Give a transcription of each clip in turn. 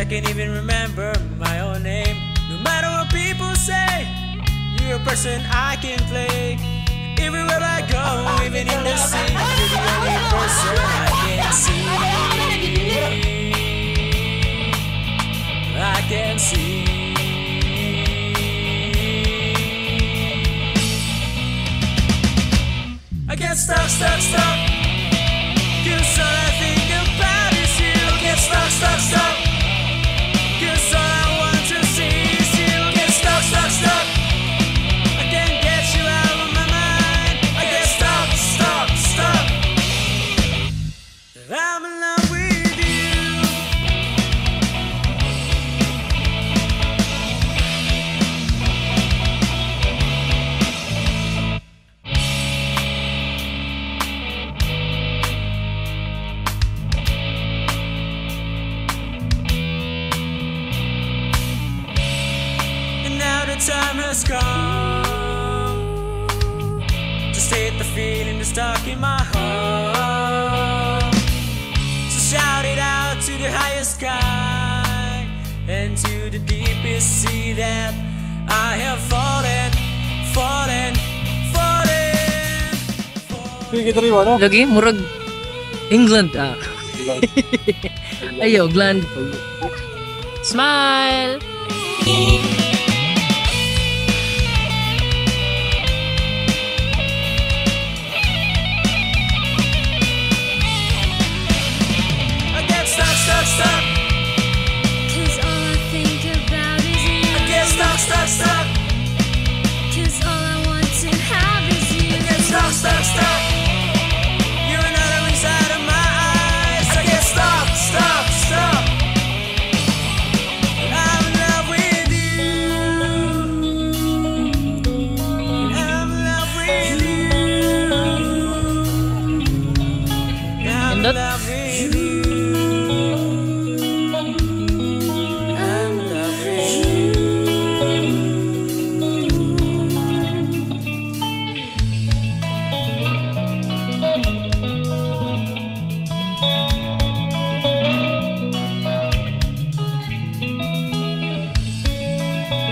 I can't even remember my own name. No matter what people say, you're a person I can play. Everywhere I go, even in the sea, you're the only person I can see. I can see. I can't stop, stop, stop. 'Cause all I think about is you. Can't stop, stop, stop. 'Cause all I want to see is you. Can't stop, stop, stop. I can't get you out of my mind. I can't stop, stop, stop. I'm in love with you. And now the time has come to state the feeling that's stuck in my heart. So shout it out to the highest sky and to the deepest sea that I have fallen, fallen, fallen. Fallen. Lagi, murag England ah. Ayo, Gland. Smile. I can't stop, stop, stop. 'Cause all I think about is you. I can't stop, stop, stop. 'Cause all I want to have is you. I can't stop, stop, stop. You're another inside of my eyes. I can't stop, stop, stop. I'm in love with you. I'm in love with you. I'm in Nindot. Love with you. I'm in love with you.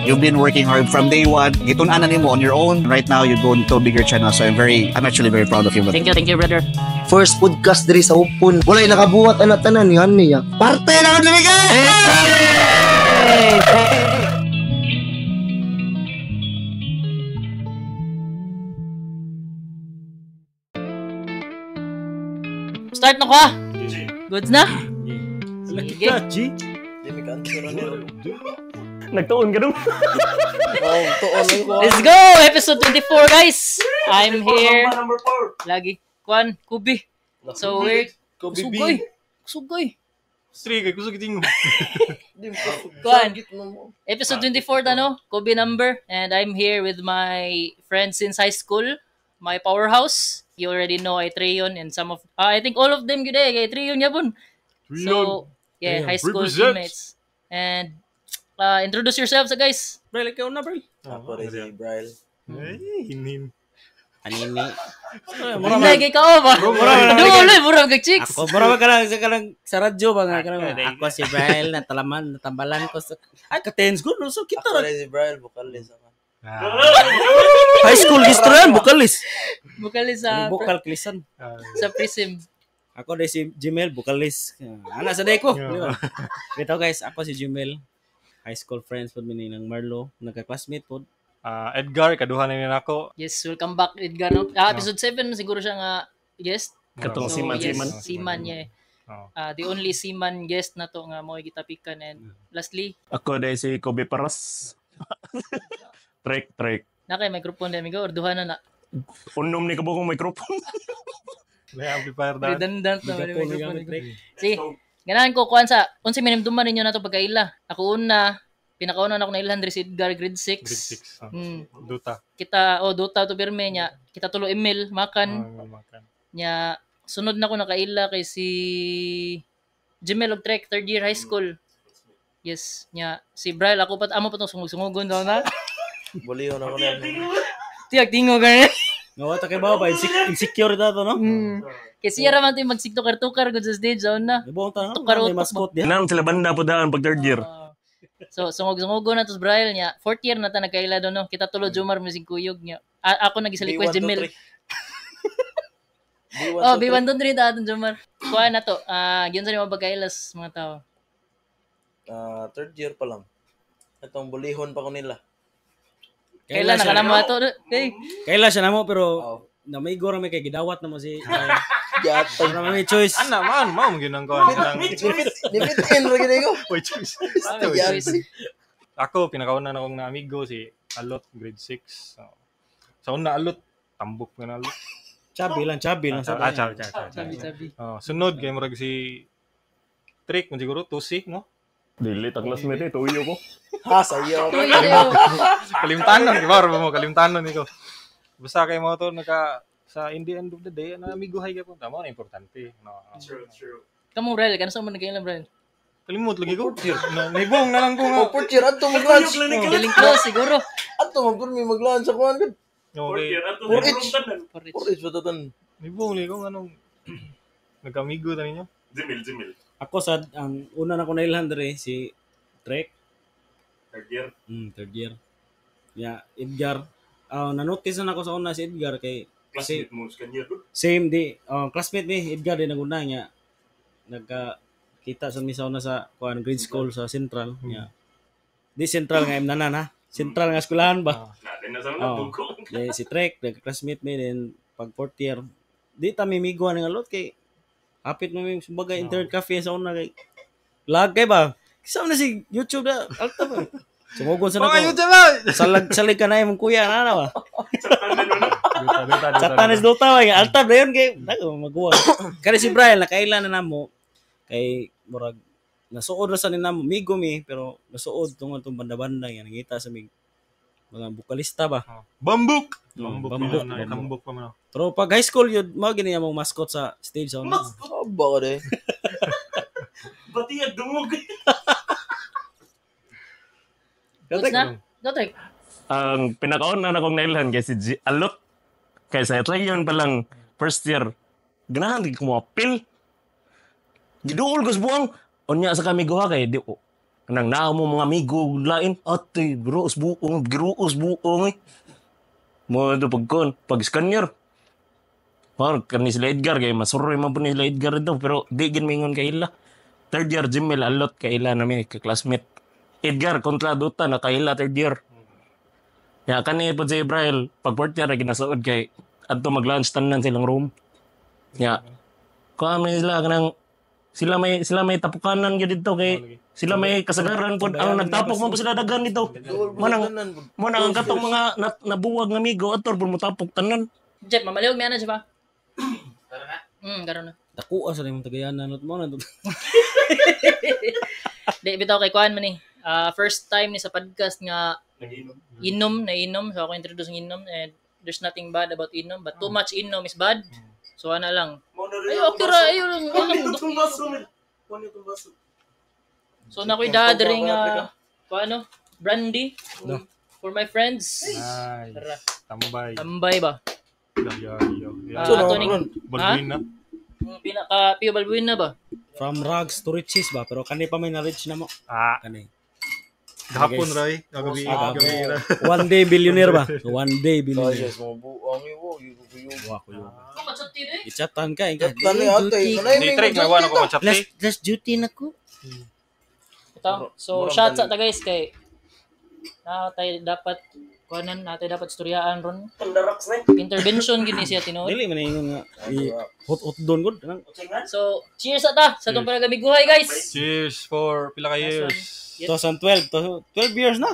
You've been working hard from day one. Gitun-an na nimo on your own. Right now, you go into a bigger channel. So I'm actually very proud of you. Thank you, brother. First podcast diri sa Hupon. Walay nakabuhat ana tanan ni niya. Parte na kami guys! Start na ko ah. Goods na? Sige. Nagtuon ka dong. Let's go! Episode 24, guys! I'm here. Lagi. Kwan, Kubi. So, we're... Kusugoy. Kusugoy. Three kay kusog iting mo. Kwan. Episode 24 ta, no? Kobe number. And I'm here with my friends since high school. My powerhouse. You already know Atreyon and some of... I think all of them yun eh. Kay Atreyon yapon. So, yeah, high school Represent. teammates. And introduce yourselves, guys. Brel, ikaw na, Brel. Ako rin si Bryle. Ay, hinhin. Anini. Hindi, kay kao ba? Dulo, mura kag chicks. Ako, mura ba ka lang, sa kanang, sa radyo ba nga, kanang, ako si Brel, natalaman, natambalan ko sa, ay, katens ko, no, so kita Ako ra. rin si Bryle, vocalist ako. High school history yan, vocalist. Vocalist sa Vocal klisan. sa Prism. Ako rin si Jimel, vocalist. Ana sa day ko. Di ba? Bitaw guys, ako si Jimel. High school friends po mi ng Marlo, nagka-classmate po. Edgar, kaduha na nila ako. Yes, welcome back Edgar. No? Ah, episode 7 siguro siya nga guest. Katong So, siman, yes, siman. Seaman, yeah. Oh. Ah, the only seaman guest na to nga mo gitapikan and lastly, Ako dahil si Kobe Paras. Trek, trek. na kay microphone na amigo or duha na na. Unom ni kabukong microphone. May amplifier daan. Redundant na Microphone microphone. gamit, Rick. Sige, ganahan ko kuan sa unsa minimduman ninyo na to pagkaila. Ako una, pinakauna na ako na ilhan diri si Edgar grade 6. Grade 6. Hmm. Duta. Kita oh Dota to pirme nya. Kita tulo email makan Ah, makan. nya sunod na ko nakaila kay si Jimel og Trek third year high school. Yes, nya si Bryle ako pat amo pa tong sungog-sungogon daw na. Buliho na ko na. Tiyak tingo gani. Nga wata kay ba insecure ta to no? Kasi siya raman tayo magsigtukar-tukar gud sa stage sa una. Ibuong ta Tukar may utok ba? mascot diha. Nang sila banda po daan pag third year. So sungog-sungogo na to sa Brian niya. Fourth year na ta nagkaila doon no. Kita tulo Jomar musig kuyog niya. Ako nagisali B1, quest Jemil. 2, 3. B1, Oh, 2, B1 2 3 ta atong Jomar. Kuha na to. Giyon sa nimo pagkailas mga tao. 3. Third year pa lang. Itong bulihon pa ko nila. Kailan na kana mo ato? Hey. Kaila siya namo pero namigo ra may kay gidawat na mo si Yatag. Wala may choice. Ana man, mao gyud ang kuan nang Nipit in ra gid ko. Oy, choice. Choice. Ako pinakauna na akong naamigo si Alot grade 6. So, sa una Alot tambok na Alot. Chabi lang, chabi lang Ah, chabi, chabi, chabi. Sabi sabi. Oh, sunod kay murag si Trick man siguro Tusi, no? Dili ta classmate eh, tuyo ko. Ha, sayo. Tuyo daw. Kalimtanon, di ba? Mo kalimtanon ikaw. Basta kay mo to naka sa in the end of the day na amigo hay ka po. Tama na importante. No. True, true. Kamo Brian, kanus man nagkaila Brian? Kalimot lagi ko. Na, naibong na lang ko nga. Oh, fourth year adto mag-lunch. Feeling close siguro. Adto man pud mi mag-lunch sa kuan gud. Okay. Four each. For Four each ba tatan? Naibong lagi ko anong nagkamigo ta ninyo. Jimil, Jimil. Ako sad ang una na ko nailhan dere si Trek, Third year. Third year. Ya, Edgar. Na-notice na ako sa una si Edgar kay Classmate mo sa kanya. same di classmate ni Edgar din naguna niya. Nagka kita sa mi sa una sa kuan grade school sa Central niya. Di Central nga imnanan ha. Central nga eskwelahan ba? Na, din na sa una Oh. buko. Di, si Trek, nagka-classmate mi then pag fourth year. Di ta mi migo nga lot kay hapit mo mi sumbaga internet cafe sa una kay lag kay ba? Kisa na si YouTube na alta ba? Sumugod sa Oh, nako. ayun ba? Salag salig ka na imong kuya na na ba? Duta, duta, duta. Sa tanis Dota ba? Alta ba yun kay nako maguwa. Kani si Brian nakailan na namo kay murag nasuod ra sa ni namo migo mi pero nasuod tungod tong banda-banda nga nangita sa mig mga bokalista ba. Bambuk. Bambuk, Bambuk. bambuk. Bambuk pa man. Pero pag high school yun, mao gini among mascot sa stage sa una. Aba ko de. Pati ang dungog. Goods na? Go Trek. Ang pinakauna na kong nailhan kay si G Alot. Kay sa yun pa lang first year. Ganahan di ko mapil. Giduol ko sa buang. Unya sa kami guha kay di oh, nang naa mo mga amigo lain ate giruos buong giruos buong eh. Mo do pagkon pag scanner. Par kani sila Edgar kay masuroy man po ni sila Edgar daw pero di gin mingon kay ila. Third year Jimel Alot kay ila nami ka classmate. Edgar kontra Duta na kaila third year. Ya kani po si Ibrahim pag fourth year ginasuod kay adto mag-lunch tanan silang room. Ya. Kuha man sila kanang sila may tapukanan gyud dito kay sila may kasagaran pod ang nagtapok man po sila daghan dito. Manang mo na ang katong mga nabuwag nga amigo ator pud mo tapok tanan. Jeff, mamaliw mi ana siya ba? Karon na. Karon na. Dako sa imong tagayanan lot mo na. Di bitaw kay kuan man ni. First time ni sa podcast nga inom na inom so ako introduce ng inom and there's nothing bad about inom but too much inom is bad. So ana lang. Ay okay ra ayo lang. So na ko'y dadring kuan ano? Brandy for my friends. Nice. Tara. Tambay. Tambay ba? Yo, yo, yo. Ah, So, ato no, ning ron. Balbuin na. Pinaka Pio Balbuena ba? From rags to riches ba pero kani pa may na-reach na mo. Ah, Kani. gahapon Guys. ray. Gabi, Ah, gabi ra. One day billionaire ba? One day billionaire. Kaya sa mga buang iwo, yugo ko yugo. Wa ko yun. Ako matsot eh. Ichatan ka ikaw. Tani ate, kanay Di Trek may wala ko machapti. Last duty na ko. Ito. So shout sa ta guys kay na tayo dapat kuanan na tayo dapat istoryaan ron. Intervention gini siya tinuod. Dili man ingon nga hot hot don gud. So cheers sa ta sa tong panagamigohay guys. Cheers for pila ka years. 2012, 12 years na.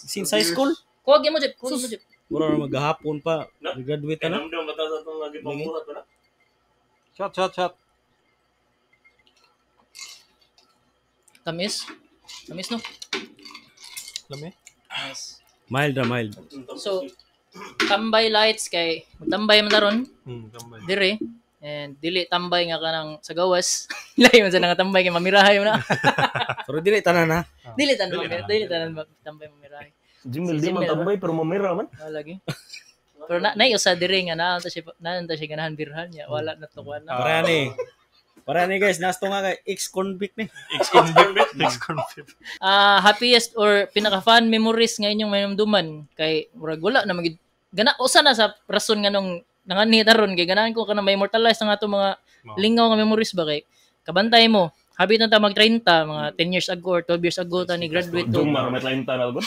Since high school. Kuwag mo Jeff, kuwag mo Jeff. Mura na maghahapon pa. Graduate na. Shot, shot, shot. Tamis. Tamis no. Lami. Nice. Mild ra mild. So tambay lights kay magtambay man ta ron Tambay. dire and dili tambay nga kanang sa gawas. Lahi man sa nga tambay kay mamirahay mo na. Pero dili tanan ha. Dili tanan mamirahay, dili tanan tambay mamirahay. Jimil Si di man Jimel, tambay pero mamira man. Wala lagi. Pero na nay usa diri nga naa ta siya naa ta siya ganahan birhan niya. Wala na to kuan na. Para ni. Para ni guys, nasto nga kay ex-convict ni. Ex-convict. Ex-convict. Happiest or pinaka fun memories nga inyong mahinumduman kay murag wala na magid gana usa na sa rason nga nung nanganhi taron kay ganahan ko kana ma-immortalize ang ato mga lingaw nga memories ba kay kabantay mo habit na ta mag 30 mga 10 years ago or 12 years ago ta ni graduate to Dumar may 30 na gud.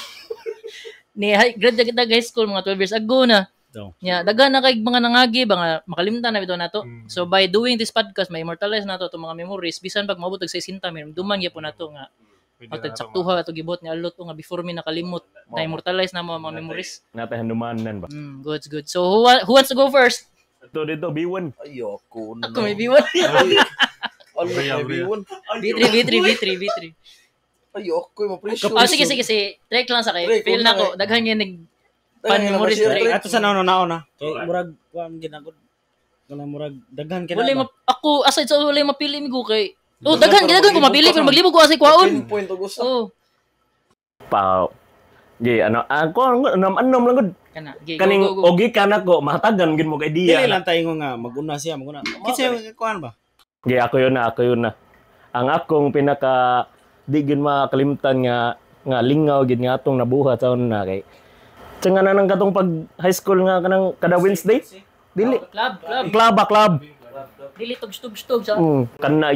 ni graduate kita high school mga 12 years ago na. So. Nya daghan na kay mga nangagi ba nga makalimtan na bitaw nato. So by doing this podcast may immortalize nato atong mga memories bisan pag maabot og 60 duman gyapon nato nga Pwede na saktuha ato gibot ni Alot nga before mi nakalimot na immortalize na mo ang mga memories. Natay handumanan ba. Good, good. So who wants to go first? Ito dito B1. Ayoko na. Ako may B1. Ano may B1? B3, B3, B3, B3. Ayoko, ma-pressure. Ah, sige, sige, sige. Trek lang sa kay. Trek, Feel na ko una, daghan gyud nag fun memories Trek. Trek. Ato sa nauna nauna. Kay murag kuan ginagod. Kana murag daghan kina. Wala ako aside sa wala mapili mi ko kay. Oh, daghan daghan ko mapili pero maglibog ko asay kwaon. Point og usa. Oh, Pa. Gi ano ako anom lang gud. kana. Gi, go, Kaning go, go. ogi kana ko mahatagan gid mo kay Dili idea. lang tayo nga maguna siya, maguna. Kinsa yung kuan ba? Gi ako yun na, ako yun na. Ang akong pinaka di gid makalimtan nga nga lingaw gid nga atong nabuhat sa una kay Tsinga na nang katong pag high school nga kanang kada Wednesday. Dili. Club, club. Club ba club. Dili tug tug tug sa. Kana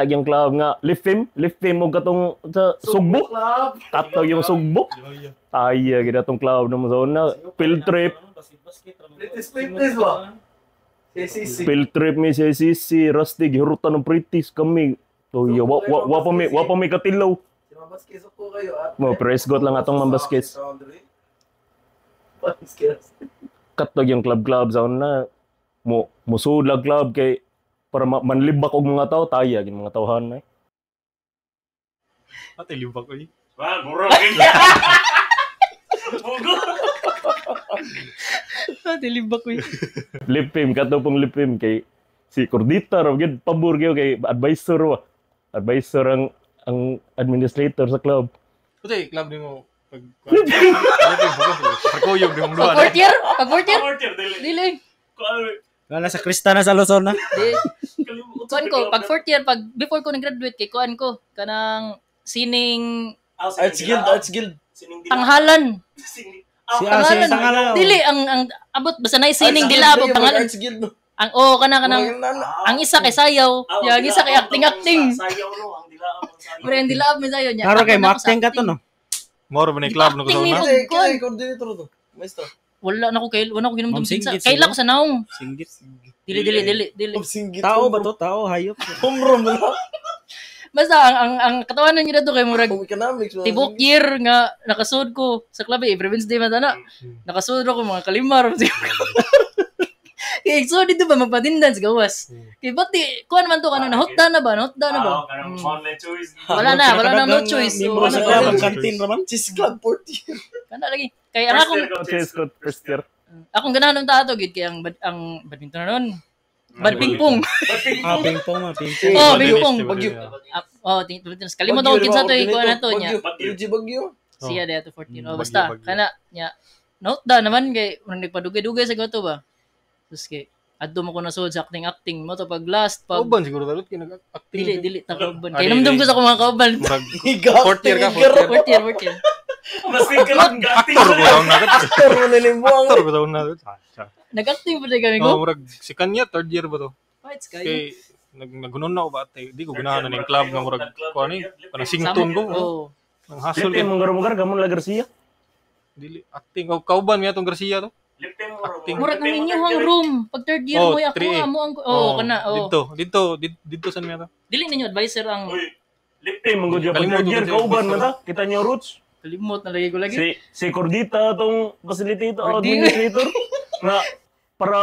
yung club nga lifim, lifim og katong sa Sugbo. Kato yung Sugbo. Ay, gid atong club na mo sa una. Field trip, Please, ba? CCC. field trip mi sa CC, Rusty gihurutan ng Pritis kami. So, ya, wa pa mi katilaw. Si Mabaskis ko kayo at. Mo press got lang atong mambaskis. Baskis. Katog yung club club sa una. Mo musulag club kay para manlibak og mga tao taya gid mga tawhan na. Ate, libak ko eh. Wah, murag. Bugo. Dili ba ko. Lipim kato pong lipim kay si Cordita ra gyud pabor gyud kay advisor wa. Advisor ang administrator sa club. Ate, club ni mo. Pag... Pagkuyog, di mong duha. Pag fourth year? Pag fourth year? Dili. Wala sa Krista na sa Luzon na. Di. Kuan ko pag fourth year pag before ko nag-graduate kay kuan ko kanang sining Arts Guild, Arts Guild. tanghalan. Si ah, si Tanghalan. Tanghalan. Dili ang abot basta na sining Arts dila Guild, abot dili, tanghalan. Arts Guild. no. Ang oh kana kanang Mga nana. ang isa kay sayaw, ya, ang isa kay acting acting. Pero ang dila may sayaw niya. Karo kay Ako mo na ako sa acting ka to no. Moro ba ni club no Acting kasama na? ni- Kasi, kaya coordinator to. Maestro. Wala na ko kay wala ko ginumdum Ma'am, kinsa. singgit Kaila siguro. ko sa naong. Singgit. Dili dili dili dili. Singgit. Tao ba to? Tao hayop. Homeroom na. Basta ang katawanan niya dito kay murag Home economics. mga tibok year nga nakasud ko sa club eh, every Wednesday man ana. Nakasud ako mga kalimar. Kay so dito ba magpatindan sa gawas. Kay ba't di kuan man to kanang nahotda na ba? Nahotda na ba? Wala na, wala na no choice. So, Membro wala sa na. club ang kantin raman. Chess club fourth year. Kana lagi. Kay ang akong Chess ko first year. akong ganahan ng tato gid kay ang badminton na nun. Bad ping pong. Ah, ping pong ma, ping pong. Oh, ping pong. Bagyo. Ah, oh, kalimot ako kinsa to ikuan na to niya. Bagyo. Bagyo. Bagyo. Siya diya to 14. Oh, Bagyo, basta bagyo. kana nya. Note da naman kay murag nagpadugay-dugay sa gato ba. Tapos kay adto mo ko nasuod sa acting acting mo to pag last pag Kauban siguro talot kay nag-acting. dili dili ta kauban. Ah, Kay dili. namdam ko sa akong mga kauban. Murag fourth year ka, fourth year. Fourth year, fourth year. Actor ko daw na. Actor mo na limbuang. Actor ko daw na. Nag-acting pa kami ko. Oh, murag si Kanya third year ba to? Fights kayo. Kay nagunon na ako ba ate. Di ko ganahan na ning club nga murag kuan ni. Kanang sington ko. Oh. Ang hassle Lipim kay mong garumugar gamon la Garcia. dili acting kauban mi atong Garcia to. Acting. Murag ang inyong room pag third year Oh, mo ako 3A. amo ang oh kana oh. Dito dito san mi ato? Dili ninyo advisor ang Lipim mong gud Kalimot third year ko kauban man ta. Kita niyo roots. kalimot na lagi ko lagi. Si Cordita tong facilitator Cordita. administrator nga para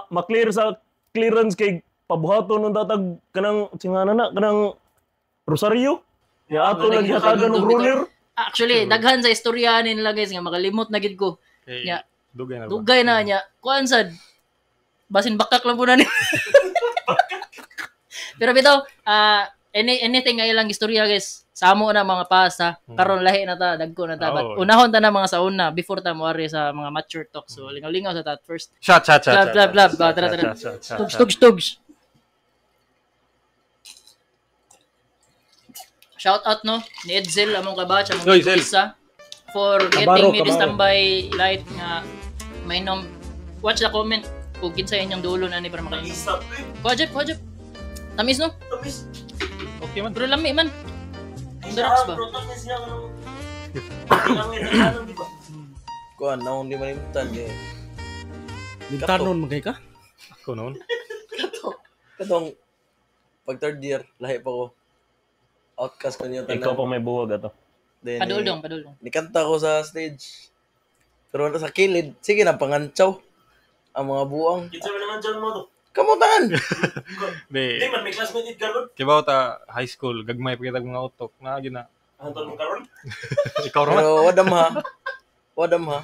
ma-clear sa clearance kay pabuhaton ng tatag kanang singana na kanang Rosario. Ya ato Wala lang gyud gihatagan og kalimot ruler. Actually, daghan sa istorya nila guys nga makalimot na gid ko. Kay Nya. dugay na ba? Dugay na niya. Kuan sad. Basin bakak lang po na ni. Pero bitaw, Anything nga ilang istorya guys. Sa amo na mga pasa. Karon lahi na ta, dagko na ta. But Oo. unahon ta na mga sa una before ta moari sa mga mature talk. So lingaw-lingaw sa ta at first. Shot, shot, shot. Clap, shot, clap, shot, clap. shot, Tara, shot, tara. shot, shot, shot, Tugs, shot. tugs, tugs. Shout out no ni Edsel among kabatch among Oy, Zel. isa for getting Kabaro, me this kabaro. tambay light nga mainom. Watch the comment kung kinsa inyong dulo na ni para makainom. Kuha Jeff, kuha Jeff. Tamis no? Tamis. Okay man. Pero lami man. Surax ba? Kuan, naong di malimtan kay. Limtanon man kay ka? Ako noon. Katong pag third year, lahi pa ko. Outcast ko niyo Ikaw tanan. pa may buwag ato. Then, Padulong, padulong. Nikanta ko sa stage. Pero sa kilid, sige na pangantsaw. Ang mga buang. Kinsa man naman dyan mo to? Kamutan! Di. man may classmate it karon. Kibaw ta high school, gagmay pa kitag mga utok. Na gina. Anton mo karon? Ikaw ra man. Pero wadam ha. Wadam ha.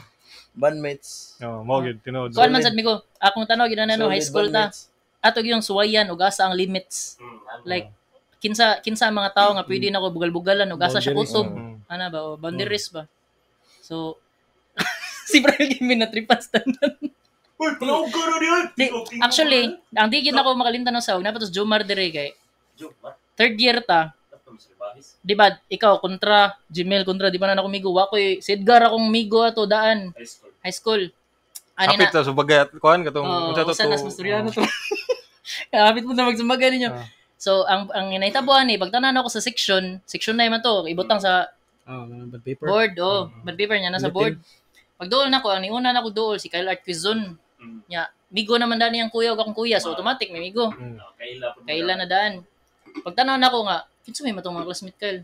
Bandmates. No, mo gyud tinuod. Kuan man sad mi ko. Akong tanaw gina na no high Solid school ta. bandmates. Ato yung suwayan ug asa ang limits. Like kinsa kinsa ang mga tao nga pwede na ko bugal-bugalan ug asa siya Boundaries. kutob. Mm. Ana ba o boundaries ba? So si Brian Gimin na tripas tanan. Uy, palaog ka na diyan. Di, actually, ang di gyud nako makalimtan no sa og napatos Jomar dire kay third year ta. Di ba ikaw kontra Gmail kontra di ba na ako migo wa koy si Edgar akong migo ato daan High school. high school. Ani Hapit na ta subagay at kuan katong Oo, unsa to usa nas to- mastoryano to. Hapit mo na magsumbaga ninyo. Ah. So, ang inahitabuan ni pagtanan ako sa section, section 9 man to, ibutang sa Ah, bad paper. board, oh, bad paper niya nasa board. Bulletin. Pag duol nako, ang niuna nako duol si Kyle Art Quizon. Nya, migo naman dani ang kuya ug akong kuya, so automatic may migo. Kaila po. Kaila na daan. Pagtanaw nako nga, kinsa may matong mga classmate Kyle?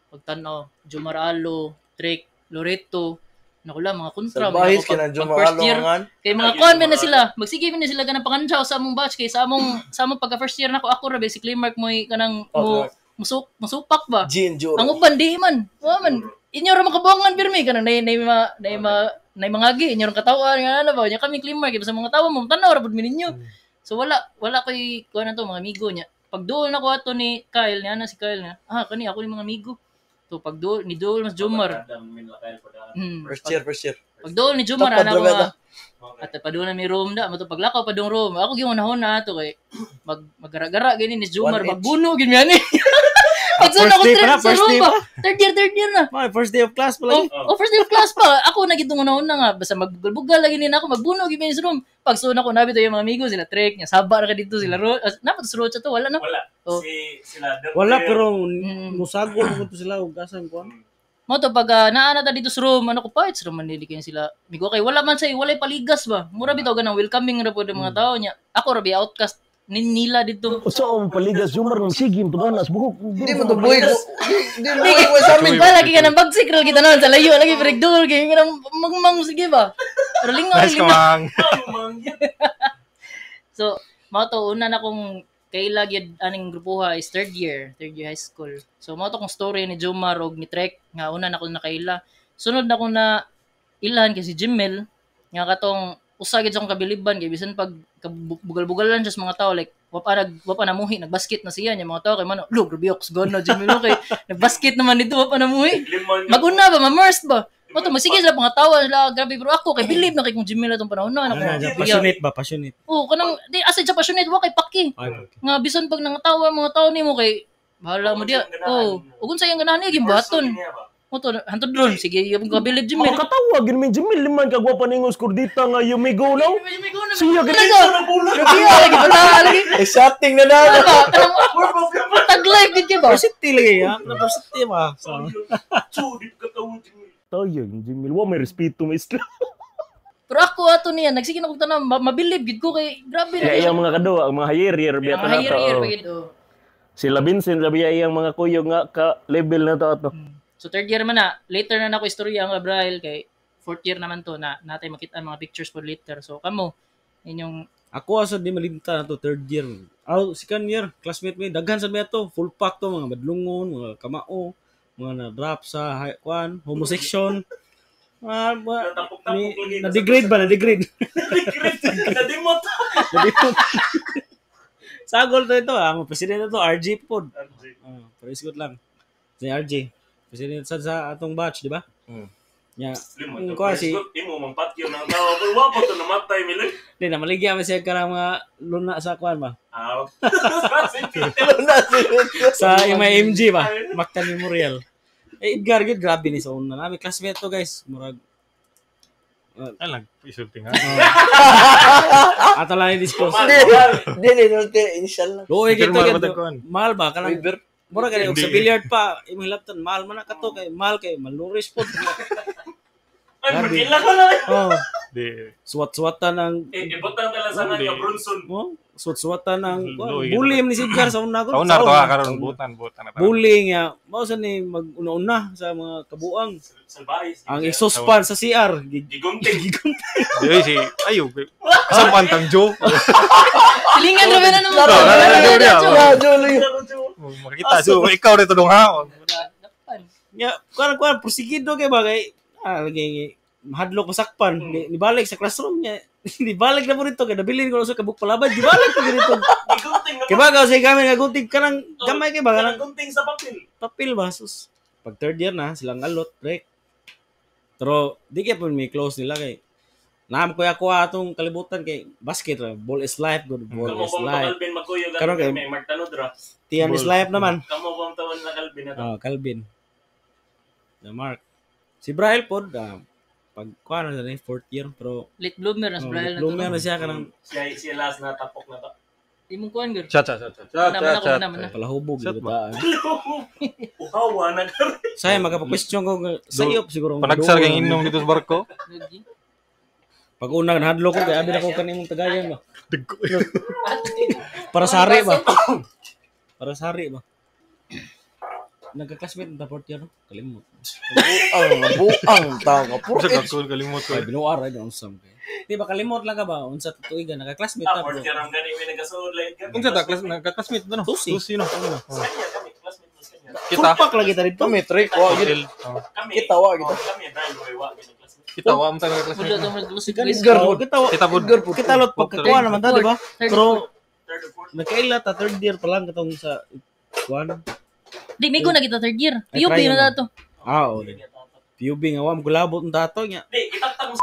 Pagtanaw, Jomar Alo, Drake, Loreto, nakula mga kontra. mga Salbahis ako ka na pag Jomar first Alo year, ngan. kay mga kuan man na sila, magsige man na sila kanang pangantsaw sa among batch kay sa among pagka first year nako ako ra basically mark mo'y kanang Oh, mo musuk musupak ba. Jean Juro. Ang uban di man. Wa man. Inyo ra makabuangan pirmi kanang nay nay ma nay ma nay mangagi inyo ra katawan nga ano ba nya kami clean mark sa mga tawo mo tan-aw ra pud mi ninyo. So wala wala koy kuan na to mga amigo niya. Pag duol nako ato ni Kyle niya na si Kyle na. Ah kani ako ni mga amigo. To pag duol ni duol mas Jomar. First year, first year. Pag duol ni Jomar Tapad ana ko ra nga. At padung na mi room da, mato paglakaw padung room. Ako gyud unahon na ato kay mag maggara-gara gini ni Jomar One each. magbuno gid mi ani. Pag First ako day pa na, sa first room day ba? Third year na. Mga first day of class pa Oh, lagi. oh, first day of class pa. Ako na gitong unahon na nga basta magbulbugal lagi ni ako magbuno gid mi sa room. Pag suon ako nabi to yung mga amigo sila Trek, nya saba ra ka dito sila Ro. Napat sa Rocha to wala no. Wala. Oh. Si sila Wala pero Mm. musagol mo to sila og asan kuan. Mo to pag naa na ta dito sa room, ano ko pa, it's room manili kayo sila. Migo kay wala man say walay paligas ba. Mura bitaw ganang welcoming ra pud ang mga tao niya. Ako ra bi outcast nila dito. Usa ang paligas Jomar ng sige tuganas buhok. Hindi mo to boy. Hindi mo boy sa amin. Wala lagi ka ng bagsik ra kita noon sa layo lagi break door kay ka ng mangmang sige ba. Pero lingaw Nice ka lingaw. mang. So, mao to una na kong kaila gyud aning grupuha is third year high school. So mao to kong story ni Jomar og ni Trek nga una na ko nakaila. Sunod na ko na ilhan kay si Jimel nga katong usa gyud sa akong kabiliban kay bisan pag bugal-bugalan siya sa mga tao like wa pa namuhi nagbasket na siya nya mga tao kay man lo grabe ako sa Jimel okay nagbasket naman dito wa pa namuhi maguna ba ma-merged ba Mo to magsige sila pangatawa sila grabe bro ako kay believe na kay kung Jimel atong panahon na Ano ako na, passionate ba, passionate. Oh, kanang di asa siya passionate wa kay paki. Ay, okay. Nga bisan pag nangatawa mga tao nimo kay bahala mo diya. Oh, ug unsa iyang ganahan niya gimbaton. Mo to hantod ron sige yung kabilib Jimel. Ako katawa gid mi Jimil liman ka gwapa ningos kordita nga yumigo no. Siya gid Grabe lagi bata lagi. Exciting na na. Ano ba? Kanang tag life gid kay ba? Varsity lagi ha. Na varsity ba? So, Tayo Jimil wa may respeto maestro. Pero ako ato niya nagsige na kog tanan mabilib gid ko kay grabe na. Kaya iyang mga kadua, ang mga higher year biya Mga na higher year to. pa gid oh. Sila Vincent labi iyang mga kuyog nga ka level na to ato. So third year man na, later na nako istorya ang Abrail kay fourth year naman to na natay makita ang mga pictures for later. So kamo inyong ako asa di malimtan na to third year. Aw, second year, classmate mi daghan sa mi ato, full pack to mga badlungon, mga kamao, mga na drop sa high, kwan, homosection. Mga, na degrade ba, na degrade. Nadimot. Sagol to ito, ang presidente to RJ pod. RJ. Pero isgot lang. Si RJ. Presidente sa atong batch, di ba? Mm. Ya. Limo, Kuha si imo mang patyo ng tao pero wa pa to namatay miloy. Di na maligya man siya karang mga luna sa kuan ba. Ah. Sa MIMG ba? Mactan Memorial. Eh Edgar gid grabe ni sa una. Nami classmate to guys, murag Ay lang, isulti nga. Ato lang i-disclose. Dili, dili, initial lang. Luoy gid to Pirma gid. ba tagkuan? Mahal ba kanang Waiver. murag kay og sa Hindi. billiard pa imong hilabtan mahal man na kato kay mahal kay malnourished pod. Ay, Grabe. magkila ko na. Oh, Di. suwat-suwatan ang Eh, ibutang tala sa nga Hindi. ka Brunson. oh, suwat-suwatan ang Luoy gid. bully man ni si Edgar sa una ko. Sa una to ha, karon butan butan na. Bullying ya. Mao sa ni mag-una-una sa mga kabuang. Salbahe. Ang exhaust fan sa CR. Gigunting. Di si ayo. Sa pantang Joe. Silingan ra ba na naman? Laro, laro, laro, laro. Radyo lang yun. Makita so ikaw rito dong ha. Ya, kuan kuan prosigido kay ba kay lagi mahadlok masakpan. Nibalik sa classroom niya. Nibalik na po rito kay nabilin ko sa kabuk palabad. Gibalik ko dito. Gigunting Kay ba sa kami nga gunting kanang gamay kay ba kanang gunting sa papel. papel ba sus. Pag third year na silang alot break. Pero di kay po may close nila kay Naam ko ako atong kalibutan kay basket ra, ball is life, good ball Kamo is bang life. Calvin magkuyog Karon kay may Mark Tanod ra. Tian is life naman. Kamo bang tawon na Calvin na to. Oh, Calvin. The Mark. Si Braille pod pag kuan na ni fourth year pero Late bloomer na si oh, Brian na to. bloomer na siya kanang Siya siya last na tapok na to. Imong kuan gud. Chat chat chat. Chat Mana, chat chat. mana, mana. palahubog Shot di ba? Uhawa na karon. Saya magapa-question ko sa iyo siguro. Panagsar kay inom dito sa barko. Lagi. Pag una nahadlok ko kay abi na ko kanimong tagayan ba. Dagko. Para sa hari ba? Para sa hari ba? Nagka-classmate na fourth year no? Kalimot. Buang, buang, tao ka. Puro Sa age. kakul kalimot ko. Ay binuar ay doon sam kay. Di ba kalimot lang ka ba unsa tuigan nagka-classmate Ah, ta fourth bro. year ang gani may nagasuod lang. Unsa ta class nagka-classmate no? Susi. Susi no. Kanya kami classmate mas kanya. Kita. Tumpak lagi ta dito. Kami, trick, wa, gid. Hotel. Oh. Kami. Kita, wa, kita. Oh, kami Brian Boy wa gid classmate. Kita wa mo ta nagka-classmate. Mulo to mag-lusig Edgar, guys. oh, kita Kita pod. kita lot pagkakuha naman ta, di ba? Third, Pero Third or fourth. nakaila ta third year pa lang katong sa kuan. Di migo na kita third year. Ay, PUP try na yun, to. Ah, oh. PUB nga wa magulabot ang tato niya. Di itaktak mo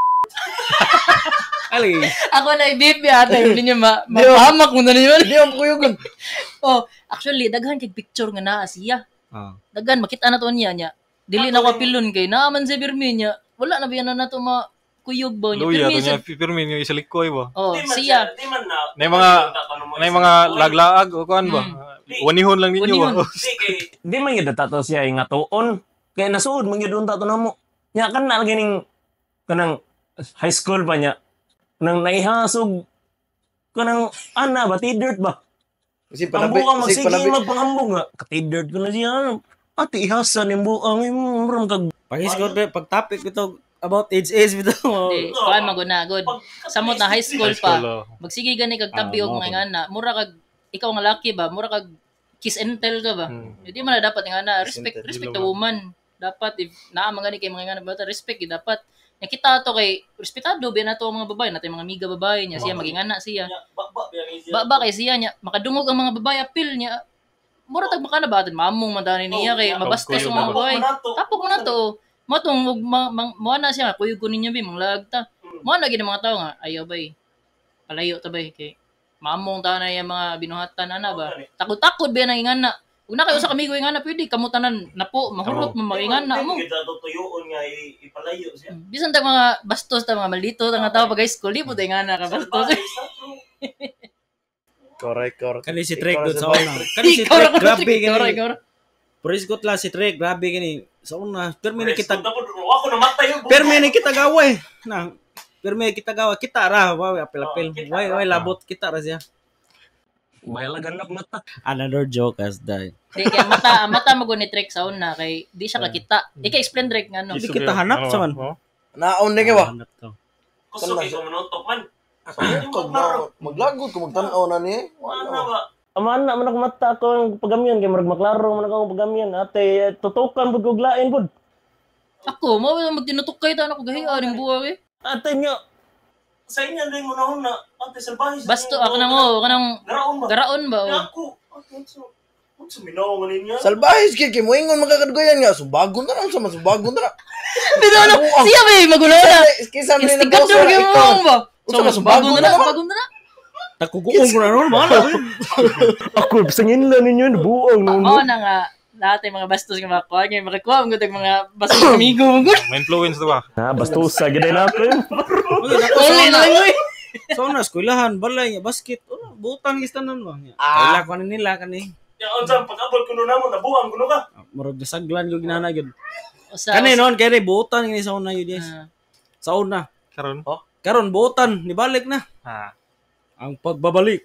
Ali. Ako na i-beep yata hindi niya ma mapahamak mo na niyo. Di ang kuyugan. Oh, actually daghan kay picture nga naa siya. Ah. Daghan makita na to niya niya. Dili na ko pilon kay naa man sa birmi niya. Wala na biya na nato ma kuyog ba niya. Luya Pirmi to niya sa pirmi niya isalikoy ba. Oh, Di man siya. Di man na. Nay mga nay mga laglaag o kuan ba. Wanihon lang ninyo ba. Wanihon. Di kay Di man gyud tato siya nga tuon. Kay nasuod man gyud unta to namo. Nya kan na ganing kanang high school pa niya. Nang naihasog kanang ana ba tidirt ba? Kasi Ang panabi, buang kasi magsige panabi. magpanghambog nga. Katidirt ko na siya. Ate ihasan yung buang imong ram kag Pag-isgot pag topic bitaw about age age bitaw. Di, kuan maguna good. Samot na high school High school, pa. oh. Magsige gani kag tabi Ah, og mao mga ngana. Mura kag ikaw nga laki ba, mura kag kiss and tell ka ba. Hindi man na dapat nga na respect and tell. respect the woman. Dapat if naa man gani kay mga ngana bata respect gid dapat. Nya kita ato kay respetado biya nato ang mga babae, natay mga amiga babae niya siya maging anak siya. Ba kay siya niya makadungog ang mga babae apil niya. Mura tag baka na ba atin mamong man tani niya kay mabastos ang mga babae. Tapok mo na to. Mo tong ug mo na siya kuyog ko ninyo bi manglag ta. Mo na gid ang mga tao nga ayaw bay. Palayo ta bay kay mamong ta na yung mga binuhatan ana ba. Takot-takot ba nang ingana. Ug na kayo sa kamigo ingana pwede kamo tanan napo mahurot mo maingana mo. Tuyoon nga ipalayo siya. Bisan tag mga bastos ta mga maldito ta nga tao pag high school di po ta ingana ka bastos. Correct, correct. Kani si Trek Ikaw doon sa sa una. Kani si Ikaw ra Trek ko grabe ikaw ra kani. ikaw ra. Purisgot lang si Trek grabe kani. Sa una permi ni kita Ako namatay yung permi ni kita gaway. Na permi kita gawa kita ra wa apel-apel. Way way labot kita ra siya. Bayala ganap mata. Another joke has died. Di kay ang mata mo ni Trek sa una kay di siya kakita. Di ka explain Drake nga no. Di kita hanap sa man. Oh. Naon na ba? Hanap to. Kusog kay kumunutok man. Kag na, maglagot ko magtan-aw na ni. Ano ba? Aman na man ako mata ako ang pagamyan kay murag maklaro man ako ang pagamyan ate tutukan pud kog lain pud. Ako mo magtinutok kay ta ako gahi aning buwag eh. Ate niya Sa inyo din mo na na ate salbahe. sa Basto inyo, ako nang oh, kanang Garaon ba? garaon ba oh. Kaya ako, ate unsa minaw nga niya? Salbahe kay kay moingon makakadgoyan nga subagon na lang sa masubagon na. Dito ano, siya ba eh, magulo na. Kaysa man na Instigador gyud mo ba? Unsa ba, subagon na na na, naman? subagon na na. Takuguong ko na noon, mga Ako sangin lang ninyo buong noon. Mao na nga lahat ay mga bastos nga mga kuha ngayon makakuha ang gud mga bastos amigo mo gud. May influence to ba? Na bastusa gid na ako. Uli na lang oy. So na eskwelahan, balay, basket, oh, butang gistanan ba. Ah. Kaila ko ni nila kani. Ya unsa pag-abot kuno namo nabuang kuno ka. Murag nasaglan ko ginana gyud. Usa Kani noon kay butan kini sa una yun, yes. Ah. Sa una. Karon. Karon butan nibalik na. Ha. Ang pagbabalik.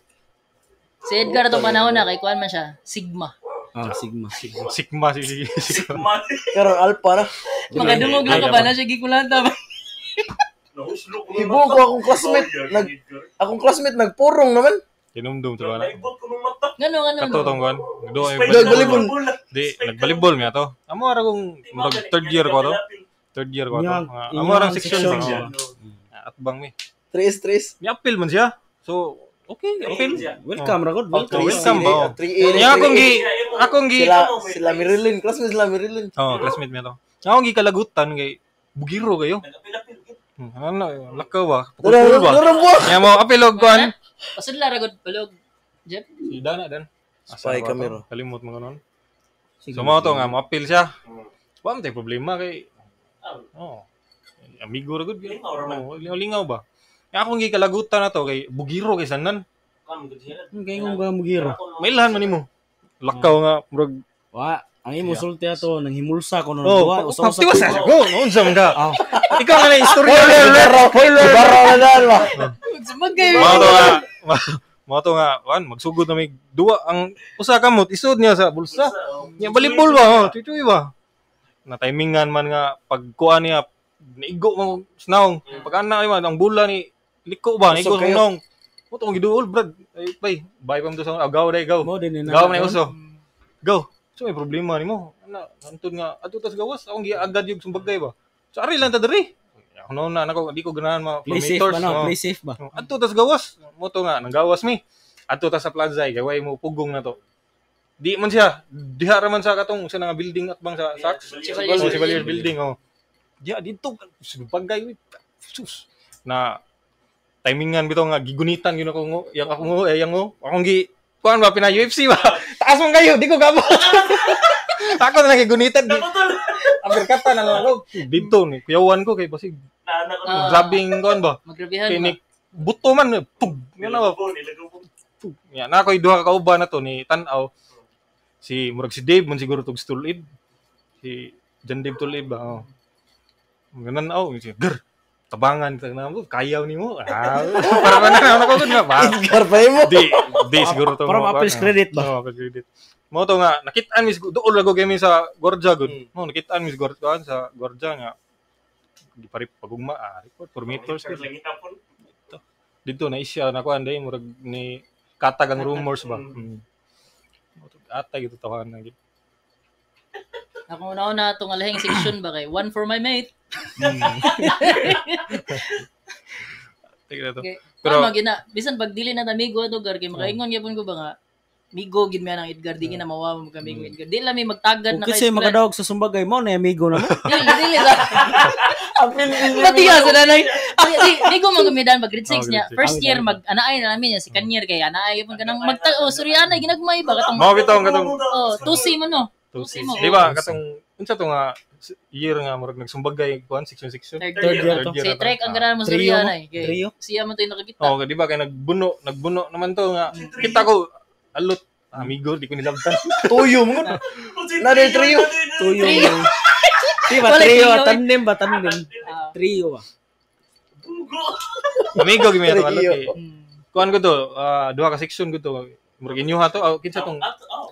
Si Edgar itong panahon na kay kuan man siya, Sigma. Ah, Sigma. Sigma si si Sigma. Karon alpha na. Makadungog lang ka ba na siya gikulanta ba? Nahuslo kuno. Ibo ko akong classmate nag akong classmate nagpurong naman. Kinumdum to ba na? Naibot kuno mata. Ngano ngano. Kato tong kuan. Nagduwa yung Nagbalibol. Di nagbalibol mi ato. Amo ara kung murag third year ko to. Third year ko to. Inyang- Amo arang inyang section. section. Oh. Atbang mi. Tres tres. Ni appeal man siya. So, okay, appeal. Welcome ra gud, welcome. Welcome ba? oh. 3A. Nya akong gi sila Marilyn, classmate sila Marilyn. Oh, classmate mi ato. Akong gi kalagutan kay bugiro kayo. Ano, lakaw ba? Dara Pukul ba? dara buak. Nya mo appeal og kuan. Pasudla ra gud balog. Jeff. Si Dana dan. Asa Spy ba to? camera. Kalimot mo kanon. So mo to nga mo appeal siya. Wa man tay problema kay Oh. Amigo ra gud. Lingaw ra man. Oh, lingaw ba? Nya akong gi kalagutan na to kay bugiro kay sanan. Kay ngong ba mugiro. Mailhan man nimo. Lakaw nga murag Wa, ang imo sulti ato nang himulsa ko noon. Oh, Wa, usa-usa. tiwas sa ko. Unsa man ka? Ikaw na na istorya. Baro na daan ba. Sumagay. Mao to nga. Mao to nga, wan magsugod na may duwa ang usa kamot isod niya sa bulsa. Nya balibol ba? Oh, tuy ba? Na timingan man nga pagkuan niya naigo mo snaong. Pag ana man ang bula ni liko ba naigo Usog sa kayo. naong. Mo tong giduol brad. Ay bay, bay pa mo to sa agaw day gaw. Mo din na. Gaw man uso. Go. So may problema nimo. Ana, hantod nga adto tas gawas akong giagad yung sumbagay ba. So ari lang ta diri. Ako noon na nako di ko ganahan mga Play safe meters. ba no? Oh. Play safe ba? Adto tas gawas. Mo to nga nanggawas mi. Adto ta sa plaza kay way mo pugong na to. Di man siya diha ra man sa katong sa nga building at bang sa Saks. Chevalier. Oh, Chevalier building oh. Diha dito sumbagay sus. Na timingan bitaw nga gigunitan gyud ako ngo yang ako ngo eh, yang ngo akong gi kuan ba pina UFC ba taas man kayo di ko gabot ako na lang gigunitan di uppercutan na lang ako dito ni kuyawan ko kay basig Ah. grabbing kuan ba Magrabihan kay ba? ni buto man eh, pug yan na ba Pug. Ya, na ako'y duha ka kauban na to ni tan-aw. Si murag si Dave man siguro tug Stulib. Si John Dave Tulib ba. Oh. Ganan aw si ger. Tabangan ta na mo kayaw nimo. Ah, para man na ako gud nga ba. Edgar pa mo. Di di siguro to. Parang apples credit ba? Oo, apples credit. Mo to nga nakitaan mis dool lago kami sa Gorja gud. Mo nakitaan mis Gorja sa Gorja nga di pa rin pagugma ah, report for meters gud. Dito na isya na kuan day murag ni katag ang rumors ba. Mo to atay gito tawahan na gid. Ako una na itong alahing section ba kay one for my mate. Tignan to. Okay. Pero- Pero gina, bisan pag dili na ta amigo ato gar kay makaingon gyapon ko ba nga migo gid mi ang Edgar di gina mawa mo kami Edgar. Di lang mi magtagad na Kung kasi makadawag sa sumbagay mo na amigo na mo. Dili dili sa. Matiya sa nanay. Di migo man gamidan pag grade 6 Oh, grade niya. six. First year mag anaay na namin niya si Kanyer kay anaay gyapon kanang magtag oh sorry anay ginagmay ba katong Mao bitaw ang katong Oh, tusi mo no. Tusi mo. Di ba katong unsa to nga year nga murag nagsumbagay kuan section section. Third Third year to. Si Trek ang ganahan mo Trio sorry mo? anay. Kay Trio? Siya man to yung nakakita. Oh, di ba kay nagbuno, nagbuno naman to nga. Kita ko alot amigo di ko nilabtan. Tuyo mo. Na day trio. Tuyo. Di ba Wala, trio, trio eh. tandem ba tandem? Ah. Trio ba? Amigo gimi to alot Trio. kay. Kuan ko to, duha ka section ko to. Murag inyuha to, oh, kinsa tong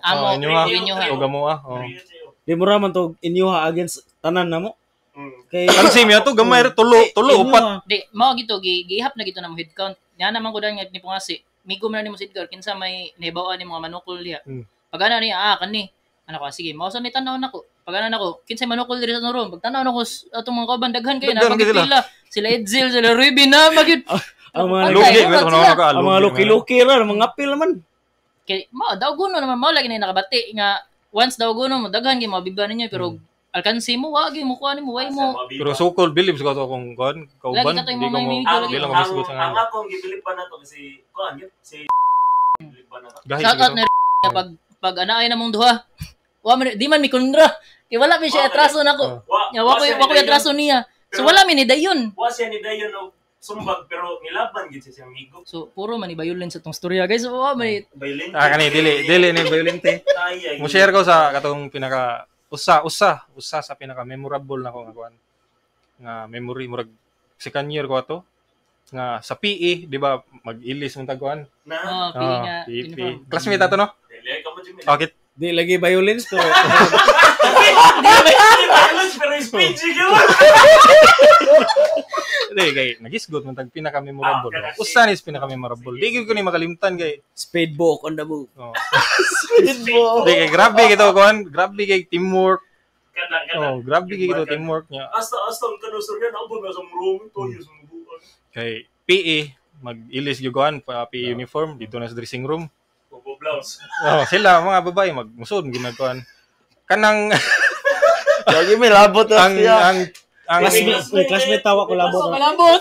Amo, Oh, inyuha. inyuha. O gamoa. Oh. Di mo ra man to inyuha against tanan na mo. Kay Pansin mi ato gamay ra tulo, tulo upat. Di, mao gito gi gihap na gito na mo head count. Nga naman ko dan nga ni pungasi. Migo man na nimo si Edgar kinsa may nahibaw ni mga manukol diha. Pag ana niya ah kani. Ano ko sige, mao sa ni tan-aw nako. Pag ana nako, kinsa may manukol diri sa room. Pag tan-aw nako atong mga kauban daghan kayo na Daghan kayo sila. pagpila. Sila Edsel, sila Ruby na magyud. Ang mga Lugi, Pantay, pero sila. ka Ang mga luki-luki ra, mga apil naman. Kay mao daw guno naman mao lagi na nakabati nga once daw guno mo daghan gyud mabiba ninyo pero alkansi mo wa gyud mo kuha nimo way mo. Pero sukol bilib sa to akong kuan, kauban, Lagi ka to yung di ko mga mo may di lang ko masugot sa Ang nga. akong gibilib pa na to kasi kuan yun si gibilib pa na to. Gahi Shout out siguro. na pag pag anaay na mong duha. Wa man di man mi kontra. Kay wala mi siya atraso nako. Wa Ya wa ko siya wa ko ni Dayon. atraso niya. So wala mi ni dayon. Wa siya ni Dayon og sumbag pero nilaban gid siya siyang migo. So puro man ni violence atong storya guys. So, wa man ni Violente. Ah kani dili dili ni violente. Ay, Mo share ko sa katong pinaka usa usa usa sa pinaka memorable na ko nga kuan. Nga memory murag second year ko ato nga sa PE, di ba, mag-ilis mong tagkuan. Na. Oh, PE nga, PE. uniform. Classmate ato, no? Dili ka mo Jimmy. Okay. Di lagi violence pero Dili violence pero is PG gyud. Di, kay, nagisgot man tag pinaka memorable. Ah, Usa ni pinaka memorable. Di gyud ko ni makalimtan kay speedboat on the move. Oh. Speedboat. Di kay grabe kito kuan, grabe kay teamwork. Kana kana. Oh, grabe kay kito teamwork niya. Asta asta ang kano sir yan ambon na sa room toyo sa mubuan. Kay PE mag-ilis gyud kuan pa PE uniform dito na sa dressing room. Bobo blouse. Oh, sila mga babae magmusod ginagkuan. Kanang Lagi may labot na ang siya. ang Classmate, uy, classmate tawa ko labot. Malambot.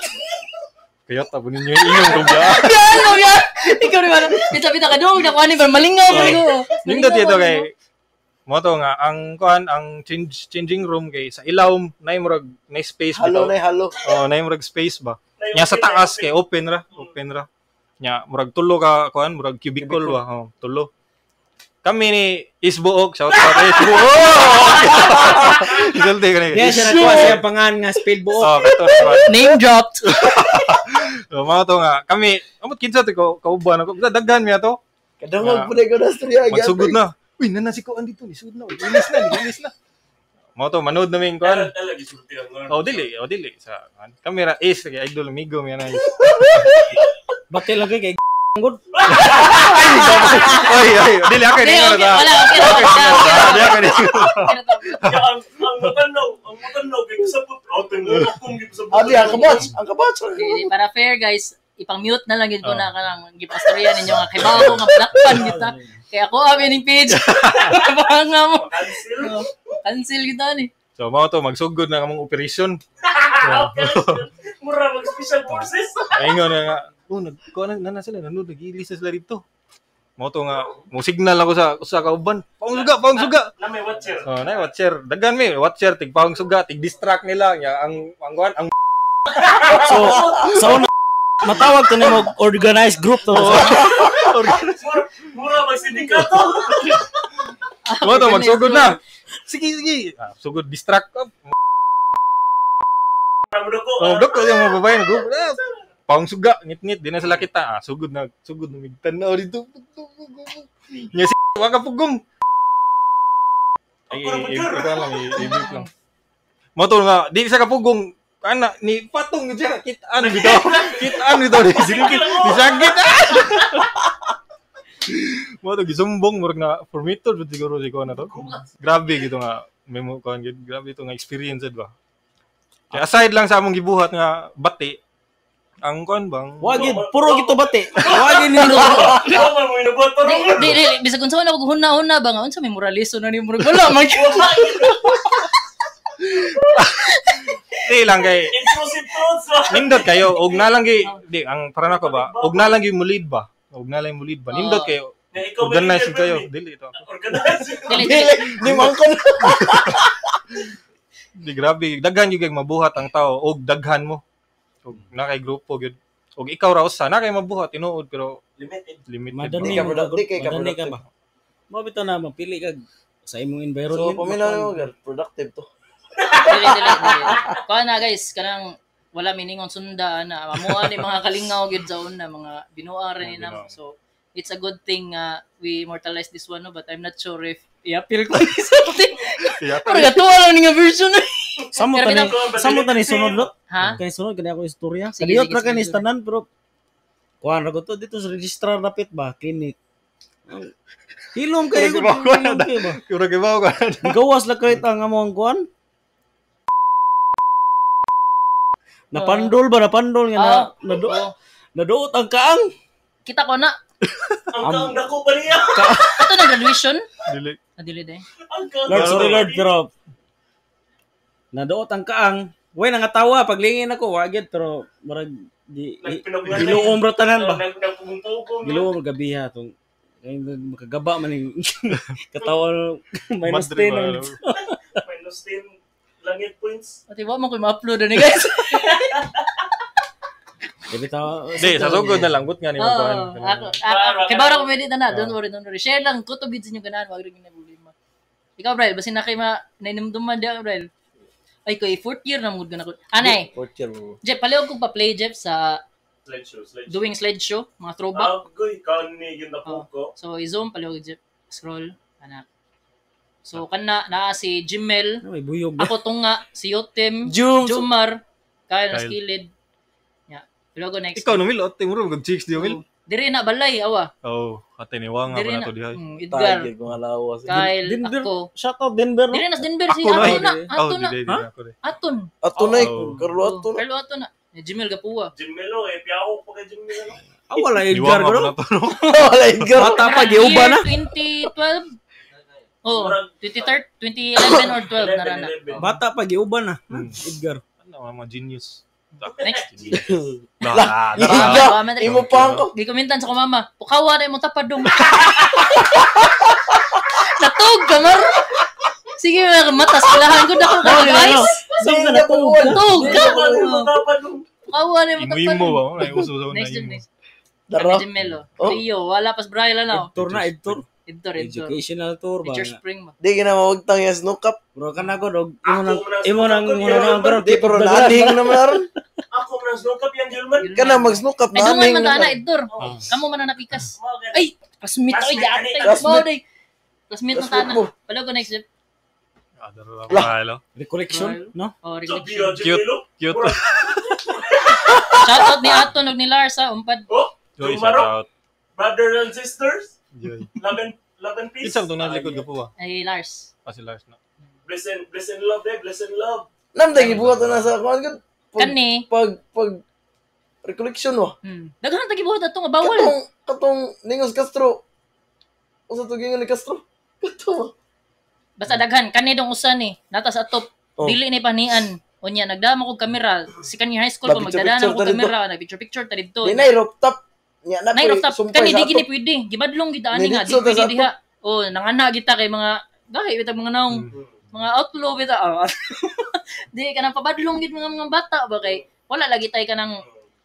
Kaya tabo ninyo yung inyong rugya. Gano ya. Ikaw ni man. Kita pita ka dong nakuha ni ba malingaw man ko. Nindot ito kay mo to nga ang kuan ang changing room kay sa ilawom nay murag nay space Halo bitaw. na halo. Oh, nay murag space ba. Nya sa taas kay open ra, open ra. Nya murag tulo ka kuan, murag cubicle ba. Oh, tulo. Kami ni Isbuok, shout out Isbuok. Isulti ko ni. Yeah, siya nakuha siya pangan nga speedboat. Oh, kato kuan. Name dropped. So, mga to nga kami, amot kinsa to ko kauban ako. Basta daghan mi ato. Kadungog po na ko na storya. Magsugod na. Uy, nana si kuan dito, nisugod na. Uy, Ilis na, ilis na. Mo to manood na mi kuan. Talaga gisulti ang ngan. Oh, dili, oh dili sa kamera is kay idol amigo mi ana. Bakit lang kay good. Oy, oy, dili ako Okay, ni okay, wala, okay, okay, okay. Dili ako ni. Ya, ang matanaw, ang matanaw kay kasabot. Oh, tingo akong gipasabot. Adi, ang kabats. Ang kabats. Okay, para fair guys, ipang-mute na lang yun ko na kanang gipastorya ninyo nga kay bago nga plakpan kita. Kaya ako abi ning page. Baka nga mo. Cancel. Cancel kita ni. So mao to magsugod na kamong operation. Mura mag special forces. Ingon na nga, oh, nag kuan na na sila, nanood nagilis na sila dito. Mao to nga mo signal ako sa usa ka uban. Paong suga, paong suga. Na may watcher. Oh, na watcher. Daghan mi, watcher tig paong suga, tig distract nila nya ang kuan ang So, sa una, matawag to nimo organized group to. Mura mag sindikato. Mao to magsugod na. Sige, sige. Ah, sugod distract. Mura ko. Oh, dok yung mga babae nag ah, paong suga, ngit-ngit, di na sila kita. Ah, sugod na, sugod na migtanaw dito. Nya si wa ka pugong. Ay, ito lang, i-beep lang. Mo to nga, di sa kapugong ana ni patong siya kitaan bitaw. Kitaan bitaw di silipit, di sakit. Ah! Mo to gisumbong murag na formator jud siguro si kuan na to. Grabe gito nga memo kuan gid, grabe ito nga experience ba. Kaya aside lang sa among gibuhat nga bati, ang kuan bang Wagi, puro gito bati. Wagi ni Wa man mo inabuhat Di di di bisag unsa man ako huna-huna ba nga unsa may moraliso na ni murag wala man. Di lang kay Intrusive thoughts ba? nindot kayo og na lang gi di ang para nako ba og na lang gi mulid ba og na lang mulid ba nindot kayo Na ikaw may organize leader, kayo baby. dili ito ako. Organize. Dili dili. Di man ko na. Di grabe daghan gyud kay mabuhat ang tao og daghan mo og na kay grupo gyud og ikaw ra usa na kay mabuhat tinuod pero Limited. limited Madani Di ka mo productive, di ka madani ka productive. ba? Mo bitaw na mapili kag sa imong environment. So, paminaw mo, girl. Productive to. Dili dili dili. Kuan na guys, kanang wala miningon sunda na mamuha ni mga kalingaw gyud sa una mga binuar ni namo. So it's a good thing nga we immortalize this one no, but I'm not sure if i-appeal ko ni something. Yeah. Pero gatuwa lang ni nga version. Samo Pero tani, kinang- samo tani sunod lo. Ha? Kani sunod kani ako istorya. Sige, Kadiyot sige, ra kani sige. tanan pero kuan ra ko to dito sa registrar dapit ba clinic. Hilom kayo Murag ibaw ko na. hilom kayo ba? Murag ibaw ko na. Gawas lang kayo ang among kuan. Napandol ba napandol nga na, Ah, na oo. Naduot ang kaang. Kita ko na. Ang kaang dako pa niya. Ato na graduation. Dili. Adili day. Ang kaang Lord, sorry Lord, pero naduot ang kaang. Way nangatawa paglingin ako, wa gyud pero murag di giluom ra tanan ba. Nagpugong-pugong. Giluom gabi ha tong ay, makagaba man yung katawa minus Madre 10 ba? ang Minus 10 langit points. Ate, wa man ko ma-upload ani guys. Di bitaw. Di, sa sugod na lang. But nga ni Oo, mo ako, ako, kay bara ko medit na na. Don't worry, don't worry. Share lang ko to bids inyo ganahan, wag rin na problema. Ikaw, Brel, basin na kay ma nainumduman di ako, Brel. Ay, koy fourth year na mugod na ko. Anay, Fourth year mo. Jeff, palihog kong pa-play, Jeff, sa Slideshow, slideshow. doing slideshow, mga throwback. Agoy, kani yung napuko. So, i-zoom, palihog, Jeff. Scroll, anak. So, kana, naa si Jimel, May buyog ba? ako tunga, si Yotem, Jum! Jumar, Kyle na Kyle. skilled. Yeah. Palihog ko next. Ikaw no Mil, ote mo ro chicks di Mil. Dire na balay, awa. Oh, ate ni wa nga Dire pa na. na to dihay. Edgar, Tiger kung alawas. Kyle, Denver. ako. Shout out Denver. no? Dire na sa Denver si Ako na. Ato na, Oh, ato na. di di ako di. Aton. Ato na eh. Oh. Carlo ato na. Carlo ato na. Eh, Jimel Gapua. Jimelo, eh, piyaw pa kay Jimelo. Ah, wala Di wa Edgar nga pa bro. na to no. Wala Edgar. Bata pa giuba na. Year 2012? Oh, 2013, 2011 or 12 na rana. Bata pa giuba na. Edgar. Ano mga genius. Next. Lah, Iga! Imo pa ako. Gikomentan sa ko mama. Pukawa na imong tapad dong. Natug ka mar. Sige mga mata eskwelahan ko dako ka guys. Saan ka natug? Natug ka. Pukawa na imong tapad. Imo ba? Ay uso sa una Next imo. next. Dara. Jimelo. Oh. Rio, wala pas Braille na. Tour na, tour. Edtor, edtor. Educational tour ba? Teacher Spring ba? Di ka na mawagtang yung snow cup. Bro, kana ko dog. Imo nang imo nang bro. Di, pero naning naman aron. Ako man snow cup yang Gilman. Ka na mag-snow cup, Ay, dungan naning man ta na, naman. Edtor. Kamo man na napikas. Ay, classmate oy, Classmate, yatay. classmate. Mo day. Classmate na Classmate tana. mo. Wala ko next step. Ah, dara Braille. Recollection, no? Oh, recollection. Cute. Cute. Shout out ni Aton ug ni Lars ha, umpad. Oh, Joy, shout out. Brother and sisters. Joy. Love and peace. Isang tunang likod ka po ba? Ay Lars. Ah, si Lars na. Bless and love, eh. Bless and love. Namday, gibuhat na sa kuwan gud. Kani. Pag recollection mo. Daghan ta gibuhat ato nga bawal. Katong Ningos Castro. Usa to gingon ni Castro. Kato ba? Basta daghan kani dong usa ni nata sa top. Oh. Dili ni panian. Unya nagdama kog kamera second year high school pa Nagpicture-picture magdadana kog ta dito. kamera nagpicture picture ta didto. Di na rooftop. Nya na Nay ko'y rooftop sumpay kani sa di gini atop. pwede. Gibadlong gid ani nga di Niditso ta pwede sa diha. Oh, nangana kita kay mga gahi bitag mga naong mga outlaw bita. Oh. Di kanang pabadlong gid mga bata ba kay wala lagi tay kanang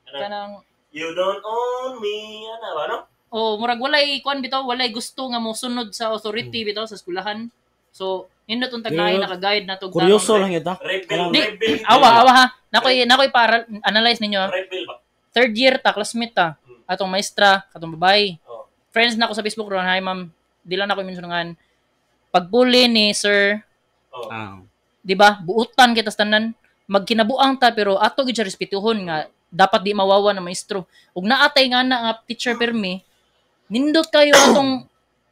kanang You don't own me. Ano ba, no? Oh, murag walay kuan bitaw, walay gusto nga mosunod sa authority bitaw sa eskwelahan. So, nindot untag naay naka-guide na tog Kuryoso lang ita. Rebel, Di, rebel. awa, awa ha. Nakoy para analyze ninyo ha. Rebel ba? Third year ta, classmate ta. Atong maestra, katong babae. Oh. Friends na ako sa Facebook ron. Hi ma'am. Di lang ako mention. Pagpuli ni sir, Oh. di ba? Buutan kita sa tanan. Magkinabuang ta pero ato gid siya respetuhon nga dapat di mawawa ng maestro. Ug naatay nga na nga teacher permi, nindot kayo atong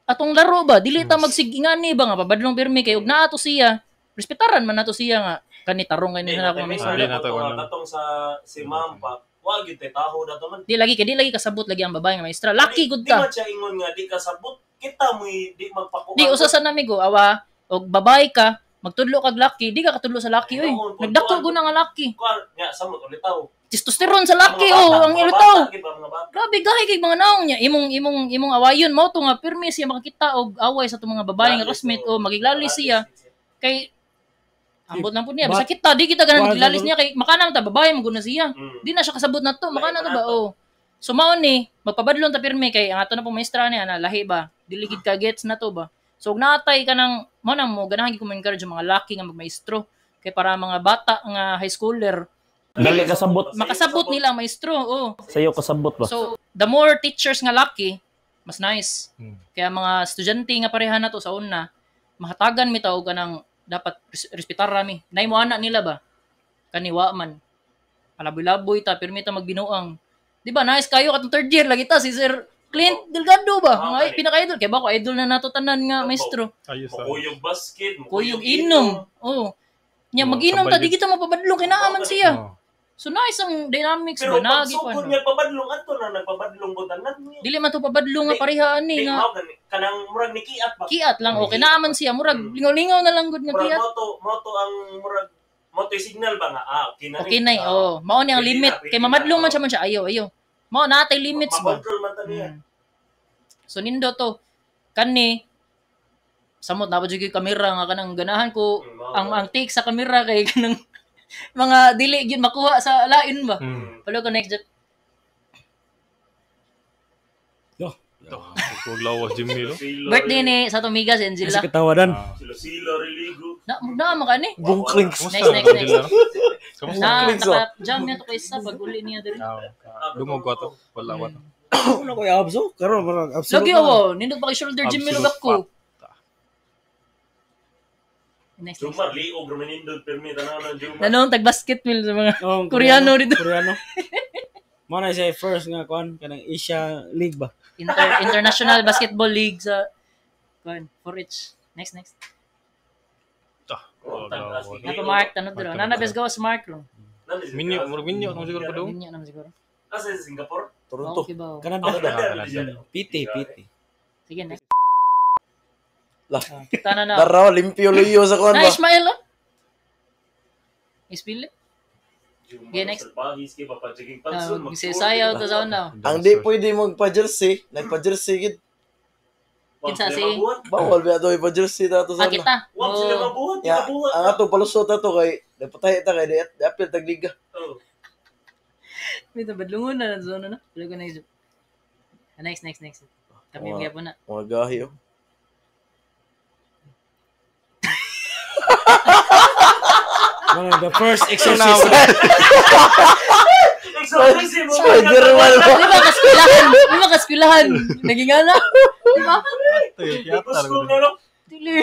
atong laro ba? Dili ta magsigingani ba nga pabadlong permi kay ug naa to siya. Respetaran man nato siya nga kani tarong kay nila ako maestro. Di na to, ano. Katong sa si ma'am pa. Wa gyud tay taho dato man. Di lagi kay di lagi kasabot lagi ang babae nga maestra. Lucky gud Di ta. man siya ingon nga di kasabot. Kita mo'y di magpakuha. Di usa sa namigo awa og babae ka magtudlo kag laki, di ka katudlo sa laki oy. Nagdako ko na nga laki. Kuan nga samot ulitaw. Testosterone sa laki Mga oh, bata, ang mga ilutaw. bata, gid ba, mga bata. Grabe gahi kay mga naong niya. Imong imong imong awayon mao to nga pirmi siya makakita og away sa itong mga babae nga classmate o magiglalis siya. Kay ambot lang po niya. Basta kita di kita ganan maglalis niya kay makanang ta babae mo na siya. Di na siya kasabot na to. Makana to ba oh. So mao ni magpabadlon ta pirmi kay ang ato na pong maestra niya na lahi ba. Dili gid ka gets na to ba. So og naatay ka ng mo na mo ganahan gid ko mo-encourage ang mga laki nga magmaestro kay para mga bata nga high schooler Dali kasabot. makasabot nila ang maestro. Oh. Sa'yo kasabot ba? So, the more teachers nga lucky, mas nice. Kaya mga estudyante nga pareha na to sa una, mahatagan mi tao ka ng dapat respetar rami. Nay mo anak nila ba? Kaniwa man. Palaboy-laboy ta, pirmi ta magbinuang. Di ba, nice kayo katong third year lagi ta si Sir Clint Delgado ba? Mga pinaka-idol. Kaya ba ko idol na nato tanan nga maestro. Ayos. Mukuyog basket, Kuyog inom. Oh. Nya mag-inom ta di kita mapabadlong kay naaman siya. So nice ang dynamics Pero ba pag nagi pa sugod no. nga pabadlong ato na nagpabadlong ko tanan. Dili man to pabadlong nga parehaan ni Di nga mao gani kanang murag ni kiat ba. kiat lang okay naaman siya murag lingaw-lingaw na lang gud nga Murag kiat. moto ang murag moto signal ba nga ah okay na. Okay na oh. Mao ni ang Pwede limit na, pwede kay na, mamadlong man oh. siya man siya ayo ayo. Mao natay limits ba. Makontrol man ta niya. So nindo to kani samot na ba jud kamera nga kanang ganahan ko ang take sa kamera kay kanang mga dili gyud makuha sa lain ba. Palo ko next job. Huwag lawas, Jimmy, no? Birthday ni sa Tumiga si Angela. Sa katawadan. Silo-silo religo. Na na man kani. Bungklings. Next next next. Kamusta? Na Bungklings, oh. naka jam niya to kay sa pag uli niya diri. Dungog ko to. Wala ko to. Una ko abs oh. Karon murag absolute. Lagi na. awo, nindot pa kay shoulder Jimmy Absolute lugak ko. Next next. Jumar liog ra manindot pirmi tanaw ng Jumar. Nanong tag basket mill sa mga Oh, Koreano dito. Koreano. Mo na siya first nga kuan kanang Asia League ba. International Basketball League sa kuan for each. Next next. Huwag lawas. Napa Mark tanod dito. Nana best gawas Mark ro. Minyo, murag minyo. Kung siguro pa dong. Minyo naman siguro. Asa sa Singapore? Toronto. Okay ba? Canada. Canada. PT PT. Sige next. Lah. Tana na. Daraw, limpyo luyo sa kuan Na ba? Ismael oh. Ismael. Okay, next. Salbahis kay papajiging pansun. Magsisayaw to sa una. Ang di pwede magpa-jersey, nagpa-jersey gid. Kinsa si Bawal ba ato ipa-jersey ta to Ah, sa kita. Wag sila Oh. mabuhat, Ya, mabuhat. ang ato palusot ato kay napatay ta kay di apil tag liga. Oh. May badlungon na na zona na. Tuloy ko next. Ah, Next next next. Kami Mga- gyapon na. Mga gahi oh. Mo na the first exorcism. Exorcism mo. Spider-Man ba? Di ba kaskulahan? Di ba kaskulahan? Nagingana? Di ba? Gusto na no. Dili.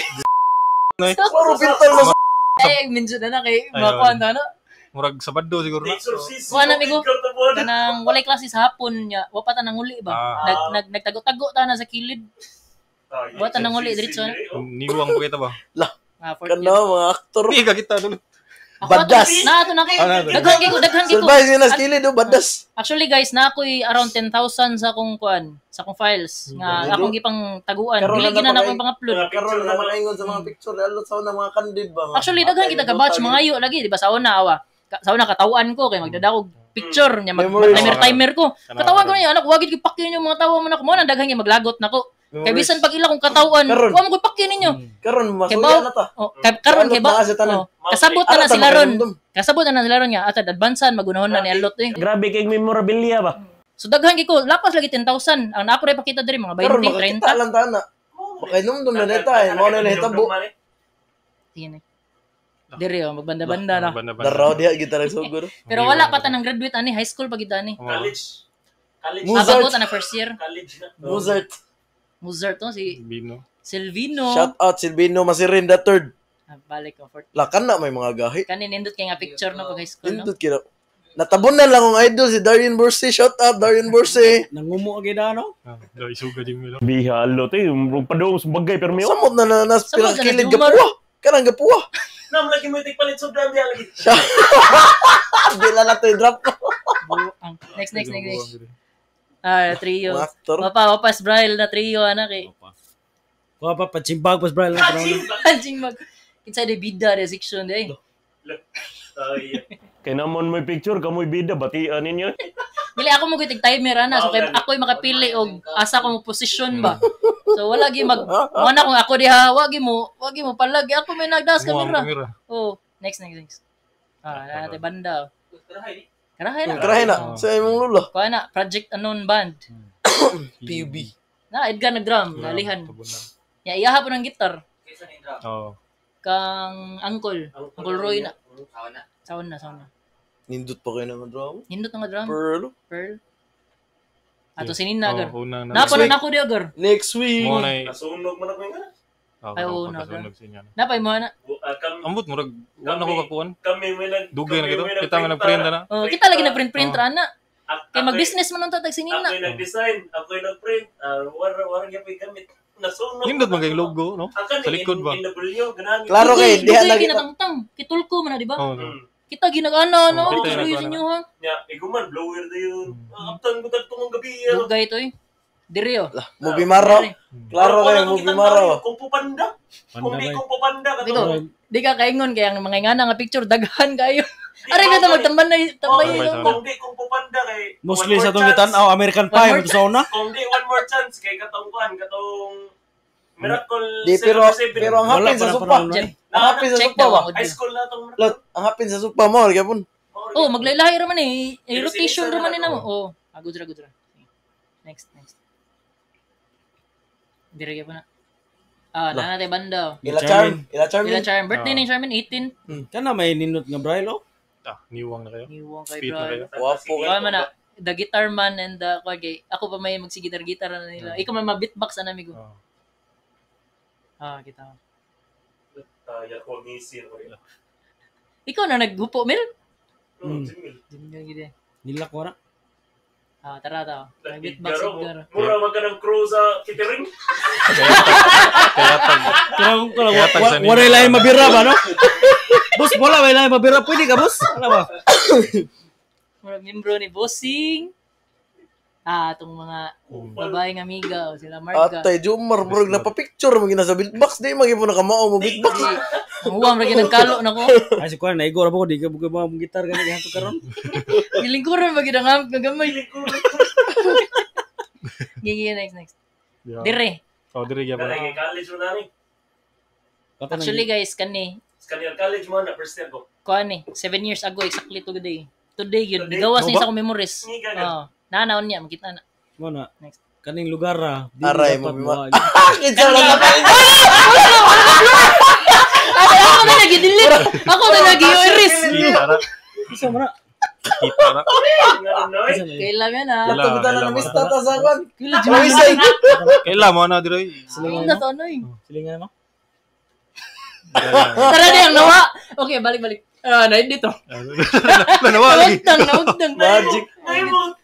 Puro pintal mo. Ay, minsan na na kay makuha na na. Murag Sabado siguro na. Exorcism. Kuha na, amigo. Ikaw tabuan. Kanang walay klase sa hapon niya. Wa pa ta nanguli ba? Ah. Nag nag nagtago-tago ta na sa kilid. Wa ta nanguli diretso na. Niwang pa kita ba? Ah, fourth Kana year. mga aktor. Di ka kita dulu. Ako ato, Badas. Na ato na kay. Ah, na ato. Daghan kay ko, daghan kay ko. Survive yun nas kilid oh, badas. Actually guys, na ako'y around 10,000 sa akong kuan, sa akong files nga akong gipang taguan. Karon Dili na gina na na akong pang-upload. Karon na naman ingon sa mga picture alot sa una mga candid ba. Actually daghan kita ka batch mga ayo lagi di ba sa una awa. Sa una katawan ko kay magdadako picture niya mag Memories. timer timer ko. Katawan ko niya anak wagid ko pakyo ninyo mga tawa man ako mo na daghan kay maglagot nako. Kay bisan pag ila kong katawan, Karon. wa mo ko pakyo ninyo. Karon Kay masuya baw, na ta. oh, kay, karon kay ba, Alot na sa tanan. oh, kasabot na Ara na ta sila ron. makainumdum. Kasabot na na sila ron nga atad advansan magunahon na ni Alot eh. Grabe kay memorabilia ba. So daghan kay ko, lapas lagi 10,000. Ang naako ray pakita diri mga Karon 20, makakita 30. lang ta na. Makainumdum na data eh. Mao na nahitabo. Sige na. Diri oh, magbanda-banda na. Banda-banda. Daraw diha gid ta nagsugod. Pero wala pa ta nang graduate ani, high school pa gid ani. College. College. Mozart. Abot ta na first year. College na. Mozart. Mozart to si Bino. Silvino. Shout out Silvino Masirin the third. Ah, balik ko fourth. Lakan na may mga gahi. Kani nindot kay nga picture no pag high school no. Nindot kira. Natabon na lang ang idol si Darian Borse. Shout out Darian Borse. Nangumo agad ano? Ah, isuga Jimmy lo. Biha alot eh murag padung sa bagay pero miyo. Samot na na nas Samot na na pinakilid Jumar. gapuwa. Kanang gapuwa. Nam lagi mo palit sobra diya lagi. Bila na to drop ko. Buang. Next next next next. Ah, trio. Mga aktor. Wapa wapa Braille na trio ana kay. Kuha pa pachimbag pas Brian lang panahon. Anjing mag inside the bida de section de. Kay namon may picture kamoy bida batian ninyo. Dili ako mo gitig timer ana so kay ako'y makapili og asa ko mo position ba. So wala gi mag mo na kung ako diha wagi mo palagi ako may nagdas Muang kamera. kamera. Oh, next next next. Ah, na natin banda. Karahay na. Karahay na. Sa imong lula. Kuha na, Project Unknown Band. PUB. Na Edgar nag-drum, nalihan. Ya iyaha po ng gitar Oo. kang Uncle, Uncle Roy na. Saon na, saon na. Nindot pa kayo ng drama. Nindot nga drum. Pearl. Pearl. Ato si Nina agar. Oo, una na. Napa na nako di agar. Next week. Mo na Nasunog man ako nga. Ay, oo, na. Pagkasunog sa inyo. Napay mo na. Ambot murag wala na ko kakuan. Kami may nag Dugay na kito. Kita man nagprint na. Oh, kita lagi na print print ra na. Kay mag-business man unta tag si Nina. Ako'y nag-design, ako'y nag-print, wara gyapon gamit. Nasunog. Nindot man kay logo no? Ang Sa likod ba? NW, ganahan. Klaro kay diha Dugay lagi. kinatangtang. Kitulko man na di ba? Oo. Kita ginagana no, Kita dito ginagana. sa inyo ha. Nya, iguman blower na yun. Aptan ko tagtong ang gabi. Ano. Dugay to eh. Diri oh. Movie Maro. Klaro Wala kayo, akong movie kitang Maro. Mario, Kung pupanda. Kung di Panda kung pupanda Di ko, katong. di ka kaingon kaya ang mga ingana nga picture daghan kayo. Aray ba magtamban na tambay Tambay yun. sa- Kung di kung pupanda kay Mostly one sa more itong chance. gitan-aw, American One Pie, more mo sa una. Kung di one more chance kay katong kuan katong Miracle Di, pero, 77. pero ang Wala hapin pa sa na supa. panahon na eh. Ang hapin sa Check supa daw ba? ang audio. High school na tong Miracle. Lot, ang hapin sa supa mo, gyapon. Oh, maglaylahi ra man eh. Eh, Pero rotation sinisa ra man na ni namo. Oh, good ra, good ra. Next, next. Dire gyud na. Ah, na natin banda. oh. Ila charm, ila charm. Ila Charm. Birthday ni Charmin 18. Kana may ninot nga Braille, oh. Ah, niwang na kayo. Niwang kay Speed na Brian. kayo. Wapo Kuha man na the guitar man and the kuha kay ako pa may magsigitar-gitar na nila. Ikaw may ma-beatbox ana amigo. Oh. Ah, kita. Taya ko ngisi ko. Ikaw na naghupo, Mel? Mm. Jimmy gid eh. Nilak ko na. Ah, tara ta. Nag-beatbox Edgar. Mura man ka ng crew sa catering. Kaya tag. Kaya kung Kaya tag sa nila. wala lahi mabira ba, no? Boss, wala may lahi mabira. Pwede ka, boss? Wala ba? Mura membro ni Bossing. Ah, itong mga babaeng amiga o sila Marga. Atay, Jomar, bro, napapicture mo gina sa beatbox. Di, magyapon na kamao mo beatbox. Ang huwam ra nagkalo na ko. Ay, si Kuan, naigo ra ba ko? Di ka buka mga gitar gani gihanto karon. Gilingkuran ba gid ang amp nga gamay. Gigi next next. Yeah. Dire. Oh, dire gyapon. Kanay kay college mo na ni. Actually guys, kani Scanner college mo na first year ko. kuan ni 7 years ago exactly today. Today yun. Today? Gawas ni Mo ba? sa akong memories. Ngiga ka. Oh, nanaon niya makita na. Mo na. Next. Kaning lugar ra. Di Aray, dapat mo, mo. Kinsa lang na Ako ako na nag-delete. Ako na nag-erase. Kita ra. Isa mo na. Kita ra. Nga noy. Isa na yun. Kailan yan ah. Kaila, Lato na kaila na mo. mista ta sa kwan. Kailan Kawisay. Kaila mo na dire. Kailan na to ano eh. Silingan mo. Tara na yung nawa. Okay, balik balik. Ah, na dito. Nanawa lagi. Nawagtang, nawagtang. Magic. Ay mo.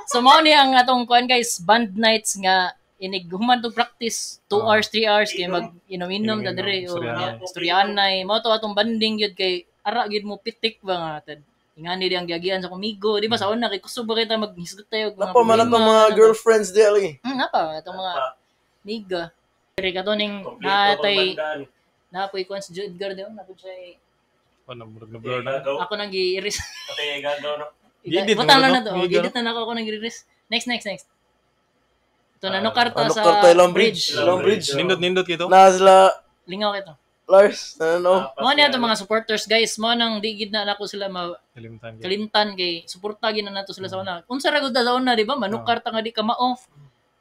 So mao ni ang atong kuan guys, band nights nga inig human to practice 2 hours, 3 hours kay mag inom-inom ta dire o Istoryahanay. istoryahanay. Mao to atong banding gyud kay ara gyud mo pitik ba nga tad. Ingani di ang giagian sa kumigo, di ba sa una kay kusog ba kita maghisgot tayo og mga Napa man problema, atong mga ano. girlfriends di lagi. Napa atong mga niga. Dire kato ning natay napoy kuan si Edgar di napoy siya Ano, murag na blur na. ako nang gi-erase. Atay gagaw no. Gidit Butang mo lang na na to. to? Oh, Gidit gidit na nako ako nang gi-erase. Next, next, next. Ito na, no karta Ano sa karta Long Bridge? Long Bridge. Nindot nindot kito. Na sila Lingaw kito. Lars, ano? Mo ni ato mga supporters guys, mo nang di gid na nako sila ma Kalimtan. gyud. kalimtan kay suporta gid na nato sila sa una. Unsa ra gud ta sa una, di ba? Manukar ta nga di ka ma-off.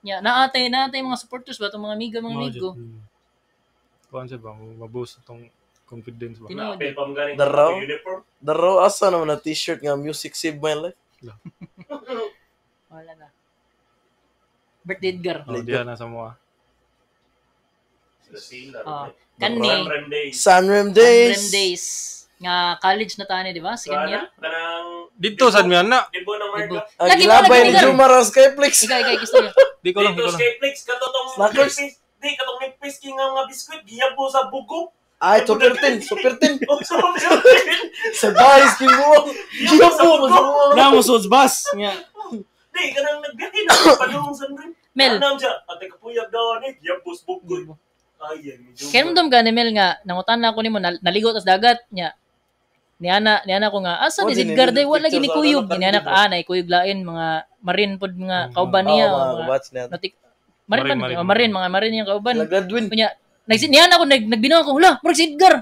Nya, naatay naatay mga supporters ba itong mga amiga, mga amigo. Kuan siya ba maboost itong confidence ba. Tinuod. Apel pa mo ganing Daraw. uniform. Daro asa naman na t-shirt nga music save my life. Wala na. Birthday Edgar. Oh, diha na sa mga. Sila sila. Ah, kani Sunrem days. Sunrem days. Sunrem days nga college na tani, di ba? Second year. Kanang Dito sad mi ana. Dibo ng Dibo. Marga. Ang Lagi mo, gilabay lagi ni Edgar. Jumar ang Skyplex. Ikaw, ikaw, istorya. Di ko lang, di Dito ko lang. Skyplex katong Snackers. nipis. Di katong nipis king nga mga biskwit giyabo sa bugo. Ay, super tin, super tin. Oh, super tin. Sa bahay, kibuwang. Giyabo mo sa buwang. Na mo suds bus nga. Di kanang nagbiyahe na padung Sunrem. Mel. Anam siya, ate kapuyag daw ni giyabo sa bugo. Ay, yan, medyo. Kaya dum ka ni Mel nga nangutan na ako nimo naligo tas dagat nya. Niana niana ko nga asa Oh, ni si Edgar day wala lagi ni picture sa kuyog ano, niana ka anay kuyog lain mga marin pod mga kauban niya Oo, o mga mga kabatch niya. notik marin Marin, man, marin. oh, marin mga marin yung kauban. Sila Gladwin. Kunya nagsi niana ko nagbinuang ko hala murag si Edgar.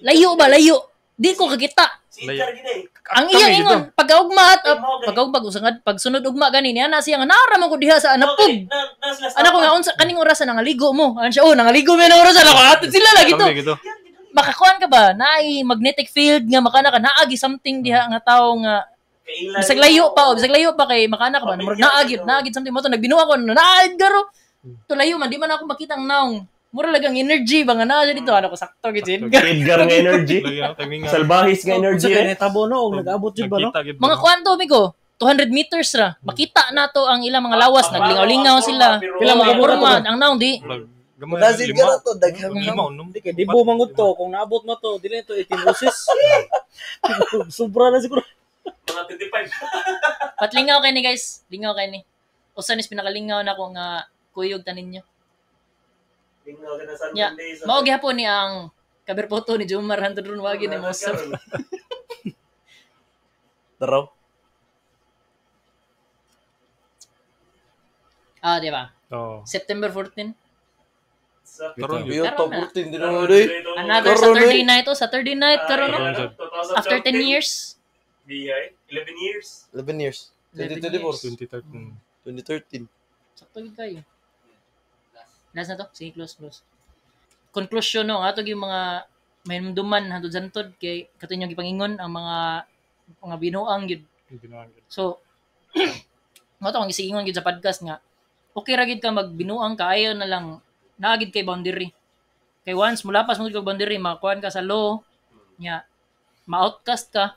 Layo ba layo? Di ko kakita. Si Edgar gid eh. Ang iyang Kami ingon pagkaugma at Ay, mo, gani. pagkaugma usangad pagsunod ugma gani niana siya nga naara man ko diha sa anapog. Na, na sila sa Ana ko nga unsa kaning orasan nangaligo mo. Ano siya oh nangaligo mi ng orasan ako ato sila lagi to. Kami gito. Makakuan ka ba naay magnetic field nga makana ka naagi something diha nga tawo nga Kailan. bisag layo pa oh, bisag layo pa kay makana ka ba murag naagi naagi something mo to nagbinuha ko naa Edgar oh. To layo man di man ako makita ang naong. Mura lang ang energy ba nga naa siya dito ano ko sakto gid si Edgar. Edgar nga energy. Lagi na timing nga. Salbahis nga energy. Unsa kay eh. nahitabo no og nag-abot jud ba no? Nagkita gid Mga ba? kuan to amigo, 200 meters ra. Makita na to ang ilang mga lawas, Ah, naglingaw-lingaw sila. Pero- Pila Pila mga mga kabuok man ang naong di Murag Gamay Nazid ka na to, daghan Lima unom. Di kay dibo man to kung naabot mo to, dili to 18 roses. Sobra na siguro. Mga 25. Patlingaw kay ni guys, lingaw kay ni. Usa ni pinakalingaw na ko nga kuyog tanin nyo. Lingaw ka na sa Nya, mao gihapon ni ang cover photo ni Jomar hantod ron wagi ni Mosa. Taraw. Ah, di ba? Oh. September 14. Karon yun. Biyo top 14 din na day. Another Karon, Saturday eh. night oh, Saturday night karon no? After 10 years. BI, 11 years. 11 years. 11 2024. 2013. 2013. Sakto gyud kayo. Last na to. Sige, close, close. Conclusion no, ato gyud mga mahinumduman hantod santod kay kato inyong gipangingon ang mga binuang gyud. So, mo to ang gisiingon gyud sa podcast nga okay ra gyud ka magbinuang ka ayo na lang naa gyud kay boundary. Kay once mulapas mo gyud kag boundary makuan ka sa law nya ma-outcast ka.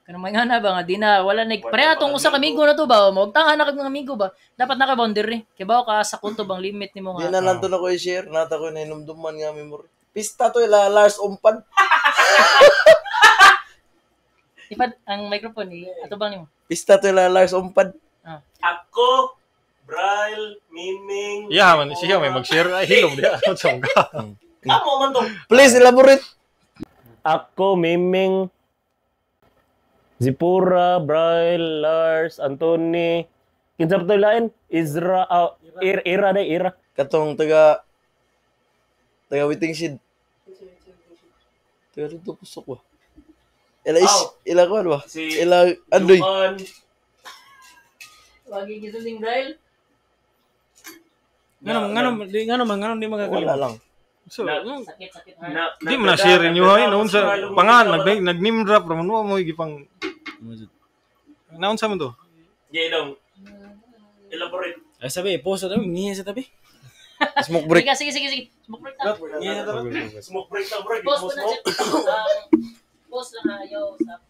Kanang may nga na ba nga di na wala na pareha tong usa ka amigo na to ba maugtangan na kag mga amigo ba dapat naka boundary kay bawo ka sa kutob ang limit nimo Di nga na lang to na ko i-share. Nata ko na inumduman nga memory. Pista to ila Lars Umpan. Ipad ang microphone eh ato bang nimo Pista to ila Lars Umpan. Ako, Braille, Miming. Iya man siya may mag-share ay hilom diha. Sa ka. Amo man to. Please elaborate. Ako, Miming, Zipura, Braille, Lars, Anthony. Kinsa pa to lain? Izra, Ira na, Ira. Katong taga waiting shed. Taga dito pusok ba? Ila is, ila kuan ba? Si Ila Andoy. Juan. Wagi gisulting Braille. Ngano man di Wala magkakalimot. lang. So, Sakit sakit heart. di mo na share inyo ay naon sa pangan nag nag-name drop ra man wa mo gipang naon sa man to? Yeah, dong. Elaborate. Ay sabi, post na tabi, ngihi sa tabi. Smoke break. Sige, sige, sige, sige. Smoke break ta. Ngihi sa tabi. Smoke break ta, bro. Post ko na siya. Post lang ha, ayaw. Stop.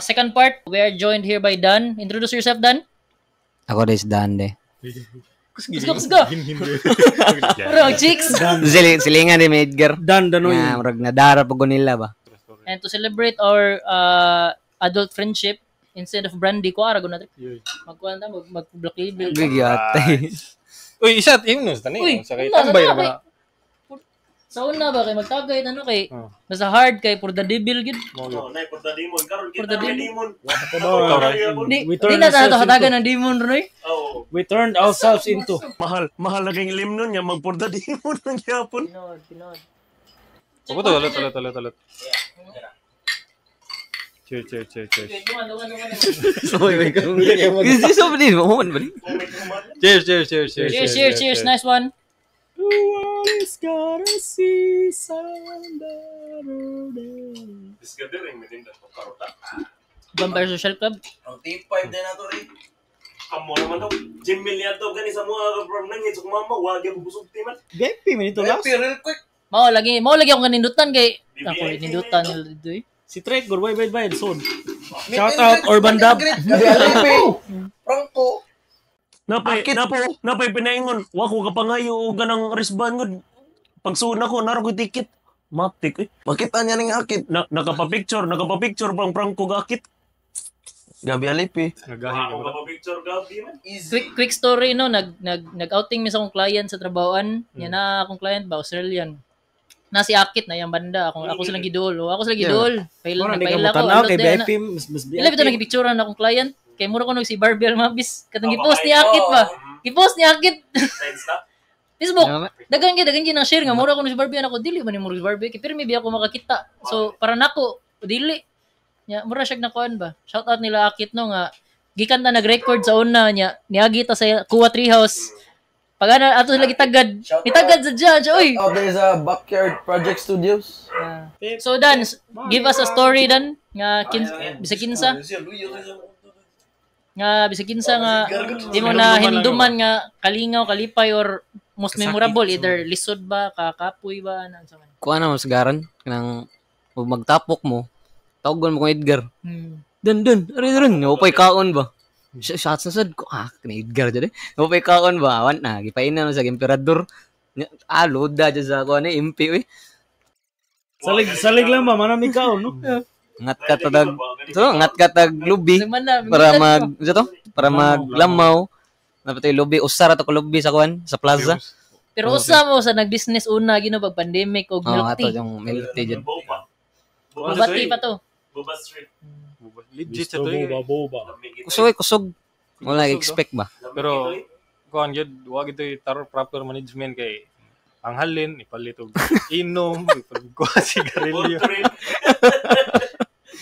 Second part, we are joined here by Dan. Introduce yourself, Dan. Ako rin si Dan de. Let's go, let's go. Bro, chicks. Silingan din may Edgar. Dan Danoy. Nga, murag nadara pag nila ba? And to celebrate our adult friendship, instead of brandy, ko ara na magkuhan ta, mag black label. Gigyatay. Uy, isa imo sa tani. Uy, Sa kay una, tambay sa ra ba? kay- Sa una ba kay magtagay ano kay Oh. basta hard kay for the devil gid. Oh, nay for the demon karon For the kita may demon. Di, We di turn na ourselves ta hatagan into- ng demon Roy. Oh. We turned ourselves into. Mahal, mahal na kayong limnon niya mag for the demon ng gyapon. Pinod, pinod. Ako to, alat alat alat alat. Cheers, cheers, cheers, cheers. Dungan, dungan, dungan. Sorry, Kasi so din, mo man ba ni? Cheers, cheers, cheers, cheers. Cheers, cheers, cheers. Nice one. The world is gonna see some better days. Discovering may tinda to karota. Vampire Social Club. Ang T5 din na to rin. Kamo naman to. Jim Miliato gani sa mga from nang hitsok mama wag gyud busog ti man. VIP man ito last. Real quick. Mao lagi akong kanindutan kay ako nindutan nila dito eh. Si Trek, goodbye, bye, bye, soon. Shout out Urban Dub. Gabi Alipe. Franco. Napay pinaingon, wa ko kapangayo og ganang wristband gud. Pagsuon ako naro ko ticket. Matik eh. Makita niya ning akit. Na, nakapapicture pang prangko gakit. Gabi Alipe. Nagahi ka ba? Nakapapicture gabi man. Quick quick story no, nag outing mi sa akong client sa trabahoan. Nya na akong client ba Australian. Na si Akit na yung banda ako ako silang gidol. Oh, ako silang gidol. Fail Mura, na di ka fail mo ako. tanaw Alot kay din na. VIP, mas VIP. Ila bitaw nagipicturean akong client. Kay mura ko nag si Barbie Almabis. Katong gipost ni Akit ba? Gipost ni Akit. Facebook. Dagan gyud dagan gyud nang share nga mura ko si Barbie ako dili man ni mura si Barbie kay pirmi biya ako makakita. So para nako dili. Nya mura siya nakuan ba. Shout out nila Akit no nga gikan ta nag-record sa una nya niagi ta sa Kuwa Treehouse. Pag ana ato sila gitagad. Gitagad sa judge oy. Oh, there's a Backyard Project Studios. So Dan, give us a story Dan nga bisag kinsa nga bisag kinsa nga di mo na hinduman nga kalingaw kalipay or most Kasakit, memorable so- either lisod ba, kakapoy ba, ano sa man. Kuha na mo sigaran kanang ug magtapok mo. Tawgon mo kong Edgar. Dun dun, ari dun, upay kaon ba? Shots na sad ko. Ah, kani Edgar jud eh. Upay kaon ba? Awan na gipainan mo sa emperador. Ah, loda jud sa kuan eh, MP uy. Salig salig lang ba manami kaon no. Ngat ka tag so, ngat ka tag lubi Sama na, para minsan mag unsa to? Para maglamaw. Dapat yung lubi usara to ko lubi sa kuan sa plaza. Pero usa mo sa nag-business una gino pag pandemic og Oh, milk ato tea. yung milk tea jud. Boba tea pa to. Boba Street. Legit sa to. eh. Boba boba. Kusog eh, kusog. Wala expect ba? Pero kuan gyud wa gyud to'y taro proper management kay ang halin ipalit og inom, ipalit kuan sigarilyo.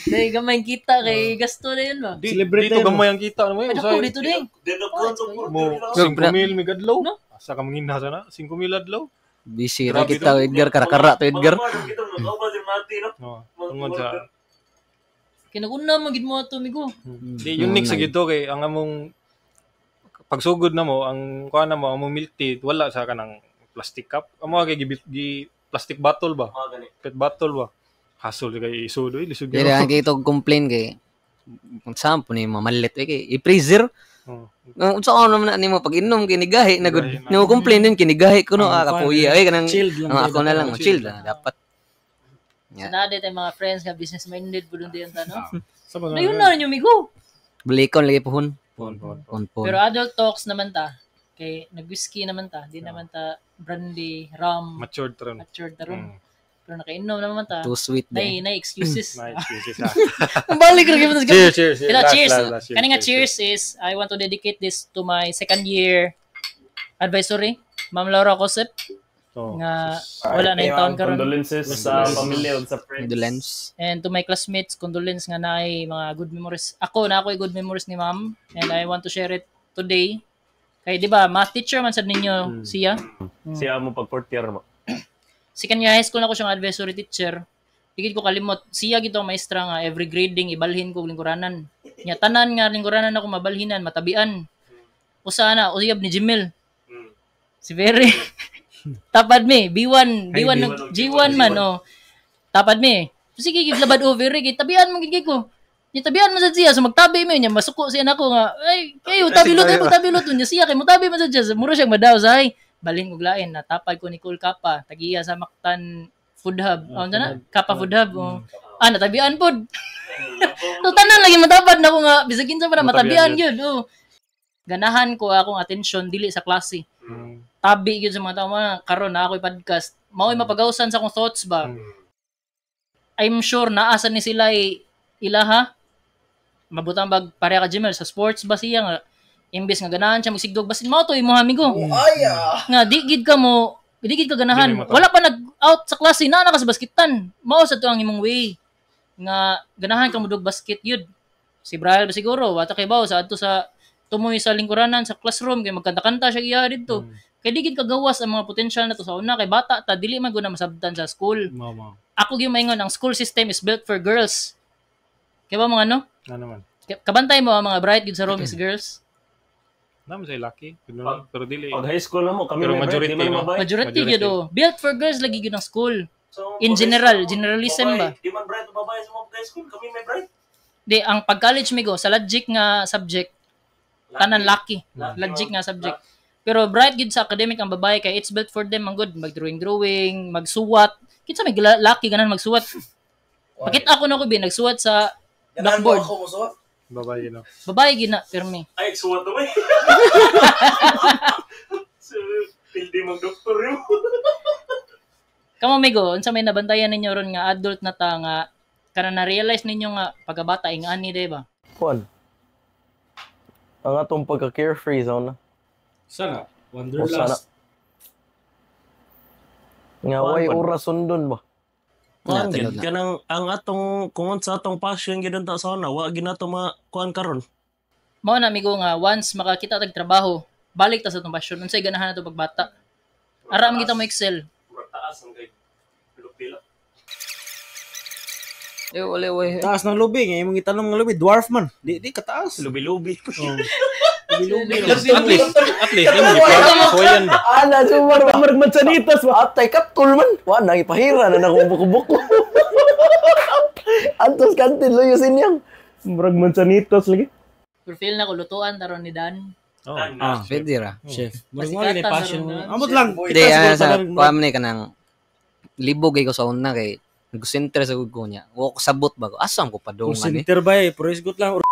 Dahil gamay kita kay gasto na yun ba? Di, Celebrate dito tayo mo. gamay ang kita ano mo Ay, dako dito din. Mo 5,000 mi gadlaw. Asa ka mangina sana 5,000 adlaw. Busy ra Grabe kita to. Edgar karakara to Edgar. No, tungod sa Kinaguna mo gid mo ato migo. Di unique sa gito kay ang among pagsugod na mo ang kuan na mo ang among milk tea wala sa kanang plastic cup. Amo kay gi, gi plastic bottle ba? Pet bottle ba? Hasol kay isod oy lisod Dili ang kay itog complain kay kung saan po ni mamalit eh kay i-freezer. Oh. Unsa ka naman na nimo pag inom kinigahi na gud. No complain din kinigahi kuno ah kapuya ay kanang Chilled lang ang ako dapat. na lang chill na dapat. Yeah. Sa tayo mga friends nga business minded pud din ta no. Sa mga Ayun na ninyo migo. Balikon lagi puhon. Pon pon. Pon pon. Pero adult talks naman ta. Kay nag-whiskey naman ta, di naman ta brandy, rum, Matured ron. matured ta ron. Pero nakainom naman ta. Too sweet Nay, din. nay excuses. Nice excuses. ah. Balik ra gyud sa Cheers, cheers, cheers. Ito, Last, cheers. last, last, cheers, Kani nga cheers, cheers is I want to dedicate this to my second year advisory, Ma'am Laura Cosep, Oh, nga wala na yung taon karon. Condolences sa pamilya ug sa friends. Condolence. And to my classmates, condolence nga naay mga good memories. Ako na ako'y good memories ni Ma'am and I want to share it today. Kay di ba, math teacher man sad ninyo siya. Siya mo pag fourth year mo. Second year high school na ko siyang advisory teacher. Di gid ko kalimot. Siya gid ang maestra nga every grading ibalhin ko og lingkuranan. Nya tanan nga lingkuranan ako mabalhinan, matabian. Usa na usiyab ni Jimel. Si Very. Tapad mi, B1, B1 nag- G1 man oh. Tapad mi. Sige gid labad over kay tabian mo gid ko. Nya tabian man sad siya so magtabi mi nya masuko siya nako nga ay kayo tabi lot ay tabi lot nya siya kay motabi man sad siya mura siyang madaw sa ay balhin og lain natapad ko ni Cool Kapa tagiya sa Mactan Food Hub. Oh, unsa na? Kapa Food Hub. Oh. Ah, natabian pod. So tanan lagi matapad na ko nga bisag kinsa pa na Matabian matabian gyud. Oh. Ganahan ko akong atensyon dili sa klase. Tabi gyud sa mga tao mga karon na ako'y podcast. Mao'y mapagawsan sa akong thoughts ba. I'm sure naasa ni sila ay ilaha. Mabutang bag pareha ka Jimel sa sports ba siya nga imbes nga ganahan siya magsigdog basin mao to imo amigo. Ay, ah. Nga di gid ka mo di gid ka ganahan. Dili mo to. Wala pa nag-out sa klase naa na ka sa baskitan. Mao sa to ang imong way nga ganahan ka mo dog basket yun. Si Brian ba siguro wata kay baw sa adto sa tumoy sa lingkuranan sa classroom kay magkanta-kanta siya iya didto. Kay di gid kagawas ang mga potensyal na to sa una kay bata ta dili man gud na masabtan sa school. Mama. Ako gyud maingon ang school system is built for girls. Kay ba mga ano? Ano naman? Kabantay mo ang mga bright gud sa room is girls. Naman say lucky. Pero dili. Pag high school na mo, kami Pero may majority, bright, di man no? mabait. Majority Majority. gyud oh. Built for girls lagi gyud ang school. So, In pag high general, school mo, generalism babae, ba? Di man bright babae sa mga high school, kami may bright. Di ang pag college migo sa logic nga subject tanan lucky. Logic nga subject. Pero bright gid sa academic ang babae kay it's built for them ang good mag-drawing drawing, magsuwat. Kinsa may lucky ganan magsuwat. Pakita ako na ko bi nagsuwat sa Ganahan mo blackboard. ako mo suwat. Babae no. Babae gid na pirmi. Ay, suwat na ba? So, hindi mag doktor yun. Kamo migo, unsa may nabantayan ninyo ron nga adult na ta nga kana na-realize ninyo nga pagkabata ingani di ba? Kuan. Ang atong pagka-carefree zone. Sana O sana. Wanderlust. Nga Kuan, way kuan. oras sundon ba? Kuan Na, gid tinud na. kanang ang atong kung sa atong passion gid ta sa una, wa gid nato ma kuan karon. Mao na amigo nga once makakita tag trabaho, balik ta sa atong passion. Unsay ganahan nato pagbata? Ara man kita mo excel. Taas ang kay pila. Eh, wala wala. Taas ng lubi, nga imong itanong nga lubi, dwarf man. Di di kataas. Lubi-lubi. Oh. At least, di mo gipakuyan ba? Ana, sumar ba? Marag mansanitas ba? Atay, kaptul man. Wa na, ipahira na na akong buko-buko. Antos kantin, luyusin niyang. Murag mansanitas lagi. Pero feel na ko lutuan taron ni Dan. Oh. Ah, Pwede ra. Chef. Murag mo ni Masikatan passion. na ron, Amot lang. Hindi, sa kuha man ni kanang libog kay ko sa una kay nag-center sa ko niya. Wa ko sabot ba ko. Asa ko Kung padungan ni. center ba eh, pero isgot lang.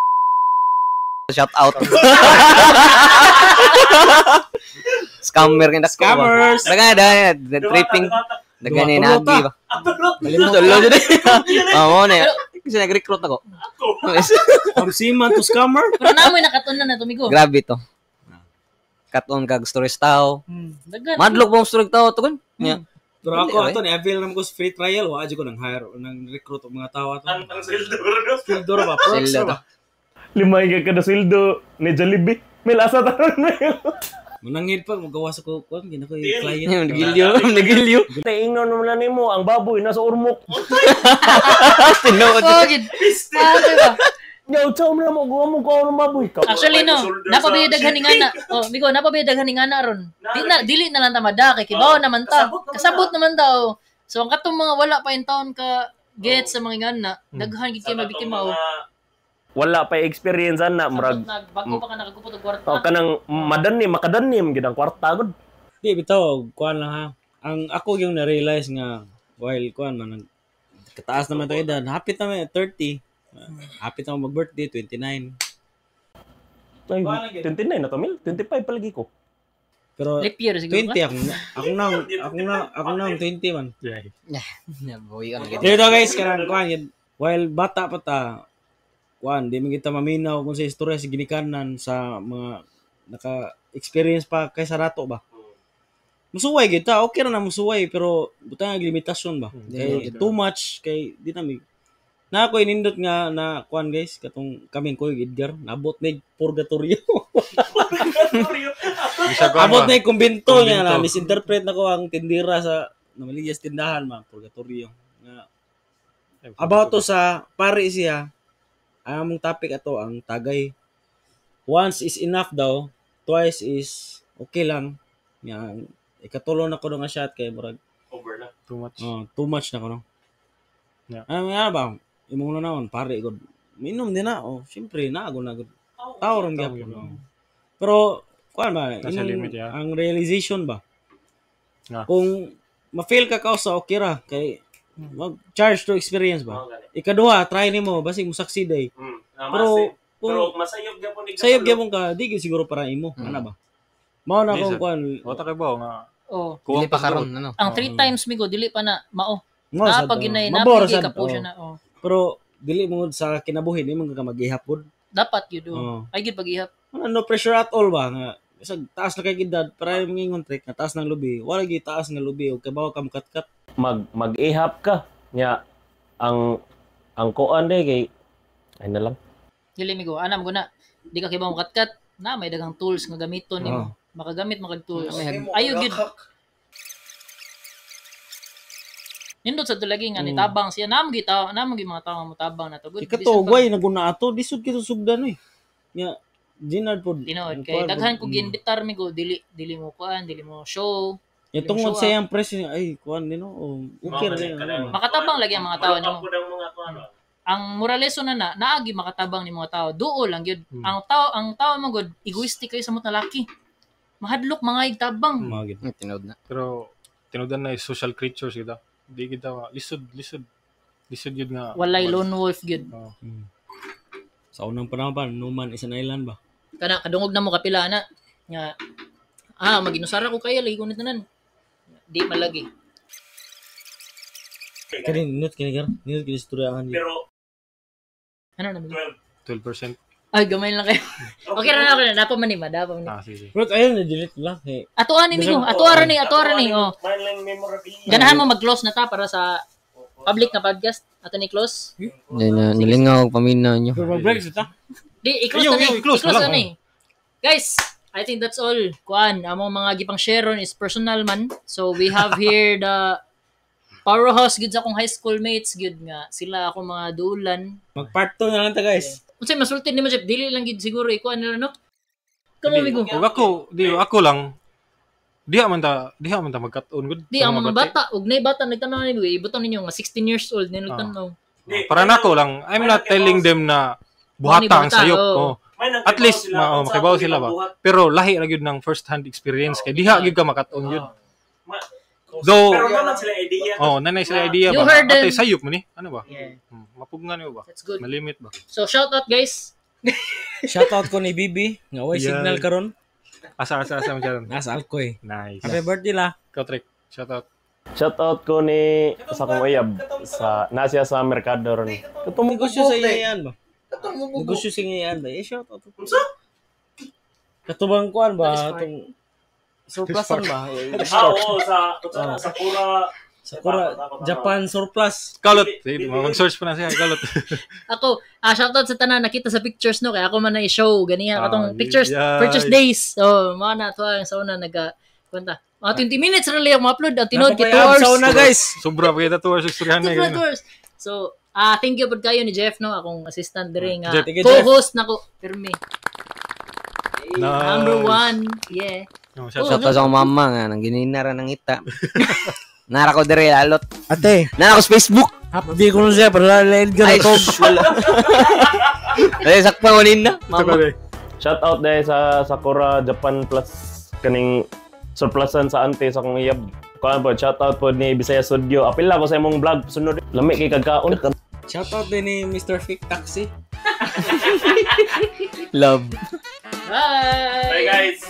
Shout out. Scammer kay dako. Scammers! Daga da tripping. Daga ni nagi ba. Tulo jud. Oh, mo na. Kasi nag-recruit ako. From seaman to scammer. Pero namoy nakatunan na tumigo. Grabe to. Katon kag stories tao. Dagan. Madlok ba ang story tao tugon? Nya. Pero ako Hindi, ato ni avail naman ko sa free trial, wa ko nang hire nang recruit og mga tao ato. Ang sweldo no? Sweldo ra ba? Perks Sweldo ra ba? Limay ka kada sweldo ni Jollibee. Mel asa taron mel. Manangid pa magawa sa ko kuan gina ko yung client. Nagilyo, nagilyo. Tingnan naman na nimo ang baboy nasa urmok. Tinuod. Oh, gid. Ah, diba? Yaw chaw mo na mo guwa mo ko ng baboy ka. Actually no, napabiyay daghan ni ngana. Oh, migo napabiyay daghan ni ngana ron. Di na dili na lang ta mada kay kibaw naman ta. Kasabot naman ta. Oh. So ang katong mga wala pa in town ka get sa mga ngana, daghan gid kay mabiktima oh. Wala pa experience ana murag Nag bago pa ka nakagupot og kwarta. oh, kanang madanim makadanim gid ang kwarta gud. Di bitaw kuan lang ha. Ang ako yung na-realize nga while kuan man kataas naman to edad, hapit na may 30. Hapit na mag-birthday 29. Ay, 29 na to mil, 25 palagi ko. Pero Leap year siguro 20 akong na 20 man. Yeah. Nabuhi ka na gid. Dito guys, kanang kuan yun, while bata pa ta, kuan di man kita maminaw kung sa istorya sa ginikanan sa mga naka-experience pa kaysa rato ba. Musuway kita, okay ra na musuway pero butang ang limitasyon ba. Kay too much kay di na mi na ako inindot nga na kuan guys katong kaming ko Edgar nabot na purgatorio. Bisag kuan Abot ba? na yung kumbinto niya na Kumbinto. misinterpret na ko ang tindira sa namaligya sa tindahan ma purgatorio. Nga about to sa pari siya ang among topic ato ang tagay. Once is enough daw, twice is okay lang. Nga ikatulo na ko nga shot kay murag Over na. Too much. oh, too much na ko no. Yeah. Ano nga ba? Imong na naon pare gud. Minom din na oh, syempre na ako na gud. Tao ron gyapon. Oh. Pero kuan ba, Nasa imong- limit, yeah. ang realization ba? Ah. Kung ma-fail ka kausa okay ra kay mag-charge to experience ba? Ikaduha, try nimo basig mo succeed ay. Pero kung masayop gyapon ni sayop gyapon ka, di gyud siguro para imo, ana ba? Mao na Di, akong sir. kuan. Wala kay ba nga Oh. Dili pa karon ano. Ang three times migo dili pa na mao. Mao sad, Napag ginay oh. Mabor napigay sad, ka po siya oh. na oh. Pero dili mo sa kinabuhi di mo ka maghihap pod. Dapat yun oh. Oh. Ay gid pag-ihap. Wala no pressure at all ba nga sa taas na kay edad para yung ingon trick nga taas ng lubi wala gyud taas nga lubi og kabaw ka mukatkat Mag mag-ihap ka. Nya ang kuan day kay ay na lang. Dili migo anam ko na. Di ka kibaw katkat na may daghang tools nga gamiton nimo. Makagamit makag tools. Ayo gid. Nindot sa tulagi nga nitabang siya namo gi tao namo gi mga tao nga motabang na to. Good. Ikato way naguna ato lisod kito sugdan eh nya Ginard pod Tinuod kay daghan ko giinbitar migo dili dili mo kuan, dili mo show. Ya dili mo tungod show sa up. iyang presyo ay kuan nino oh, okay ra din, ano. Makatabang lagi ang mga tao nimo. Ang moraleso na na naagi makatabang ni mga tao. Duol lang gyud. Ang tao mo gud egoistic kayo sa mot na laki. Mahadlok mga igtabang. Mga gid. Tinuod na. Pero tinudan na is social creatures kita. Di kita lisod lisod lisod yun nga. Walay lone wolf gyud. Oh. Sa unang panahon pa no man is an island ba. Kana kadungog na mo kapila na nga maginusara ko kaya lagi ko ni tanan. Di malagi. Kani nindot kini gar nindot kini istoryahan. Pero Ano na migo? 12%. Ay gamay lang kayo. Okay ra na okay na napa man ni mada pa man ni. Ah, sige. Pero ayun na delete lang eh. Atuan ni migo, atuara ni, atuara ni. Oh. Ganahan mo mag-close na ta para sa public na podcast. Ato ni close. Di na nilingaw paminaw nyo. Pero mag-break sa ta. Di i-close Ayaw, na ni. ayaw, i-close I-close na na lang, ni. Guys, I think that's all. Kuan, among mga gipang share ron is personal man. So we have here the powerhouse gud sa akong high school mates gud nga sila akong mga dulan. Mag part 2 na lang ta guys. Unsay masulti nimo Jeff, dili lang gid siguro ikuan nila no. Kamo migo. Ug ako, di ako lang diha man ta magkat-on gud. Di sa ang mga bati. bata, ug nay bata nagtanaw ni migo, ibutang ninyo nga 16 years old ni nagtanaw. Para nako lang, I'm not telling them na buhata ang Bata, sayop. oo. Oh. At least makibaw sila ba. Pero lahi ra gyud ng first hand experience kay diha gyud ka makat-on gyud. Though Pero naman sila idea. Oh, nanay sila idea You ba? heard them. Atay sayop mo ni. Ano ba? Yeah. Mapugngan mo ba? That's good. Malimit ba? So shout out guys. Shout out ko ni Bibi nga way Yeah. signal karon. Asa asa asa mo dyan. Nasa Alcoy. Nice. Happy birthday la. Ikaw, Trek. Shout out. Shout out ko ni sa akong uyab sa nasiya sa merkado ron. Katong Negosyo sa iya yan ba? Negosyo sa iya yan ba? Eh, shout out. Unsa? Katubang kuan ba? Atong surplusan ba? Ah, oo, sa sa Sakura Sakura Japan surplus. Kalot. Sige, mag-search pa na siya. Kalot. Ako, shout out sa tanan nakita sa pictures no kay ako man na i-show ganiya katong pictures yes. purchase days. So mao na to ang sa una naga kwenta. Mga 20 minutes ra lang ma-upload ang tinuod kay 2 hours. Sa una guys. Sobra pa kita 2 hours istoryahan na. 2 hours. So, thank you pud kayo ni Jeff no, akong assistant diri nga Jeff. Thank you, Jeff. co-host nako pirmi. Nice. Number 1. Yeah. No, shout Shout out. out sa akong mama nga nang gininara ng ita. Nara ko dire alot. Ate, Nara ko sa Facebook. Happy ko nun siya para Edgar Ay, to. shh, wala. Ay, sakpa ko na. Ito ka, Mama. Trek. Shout out dahil sa Sakura Japan Plus kaning surplusan sa ante sa akong iyab. Kuan po, shout out po ni Bisaya Studio. Apil lang ko sa imong vlog sunod. Lami kay kagkaon. Shout out din ni Mr. Fake Taxi. Love. Bye. Bye guys.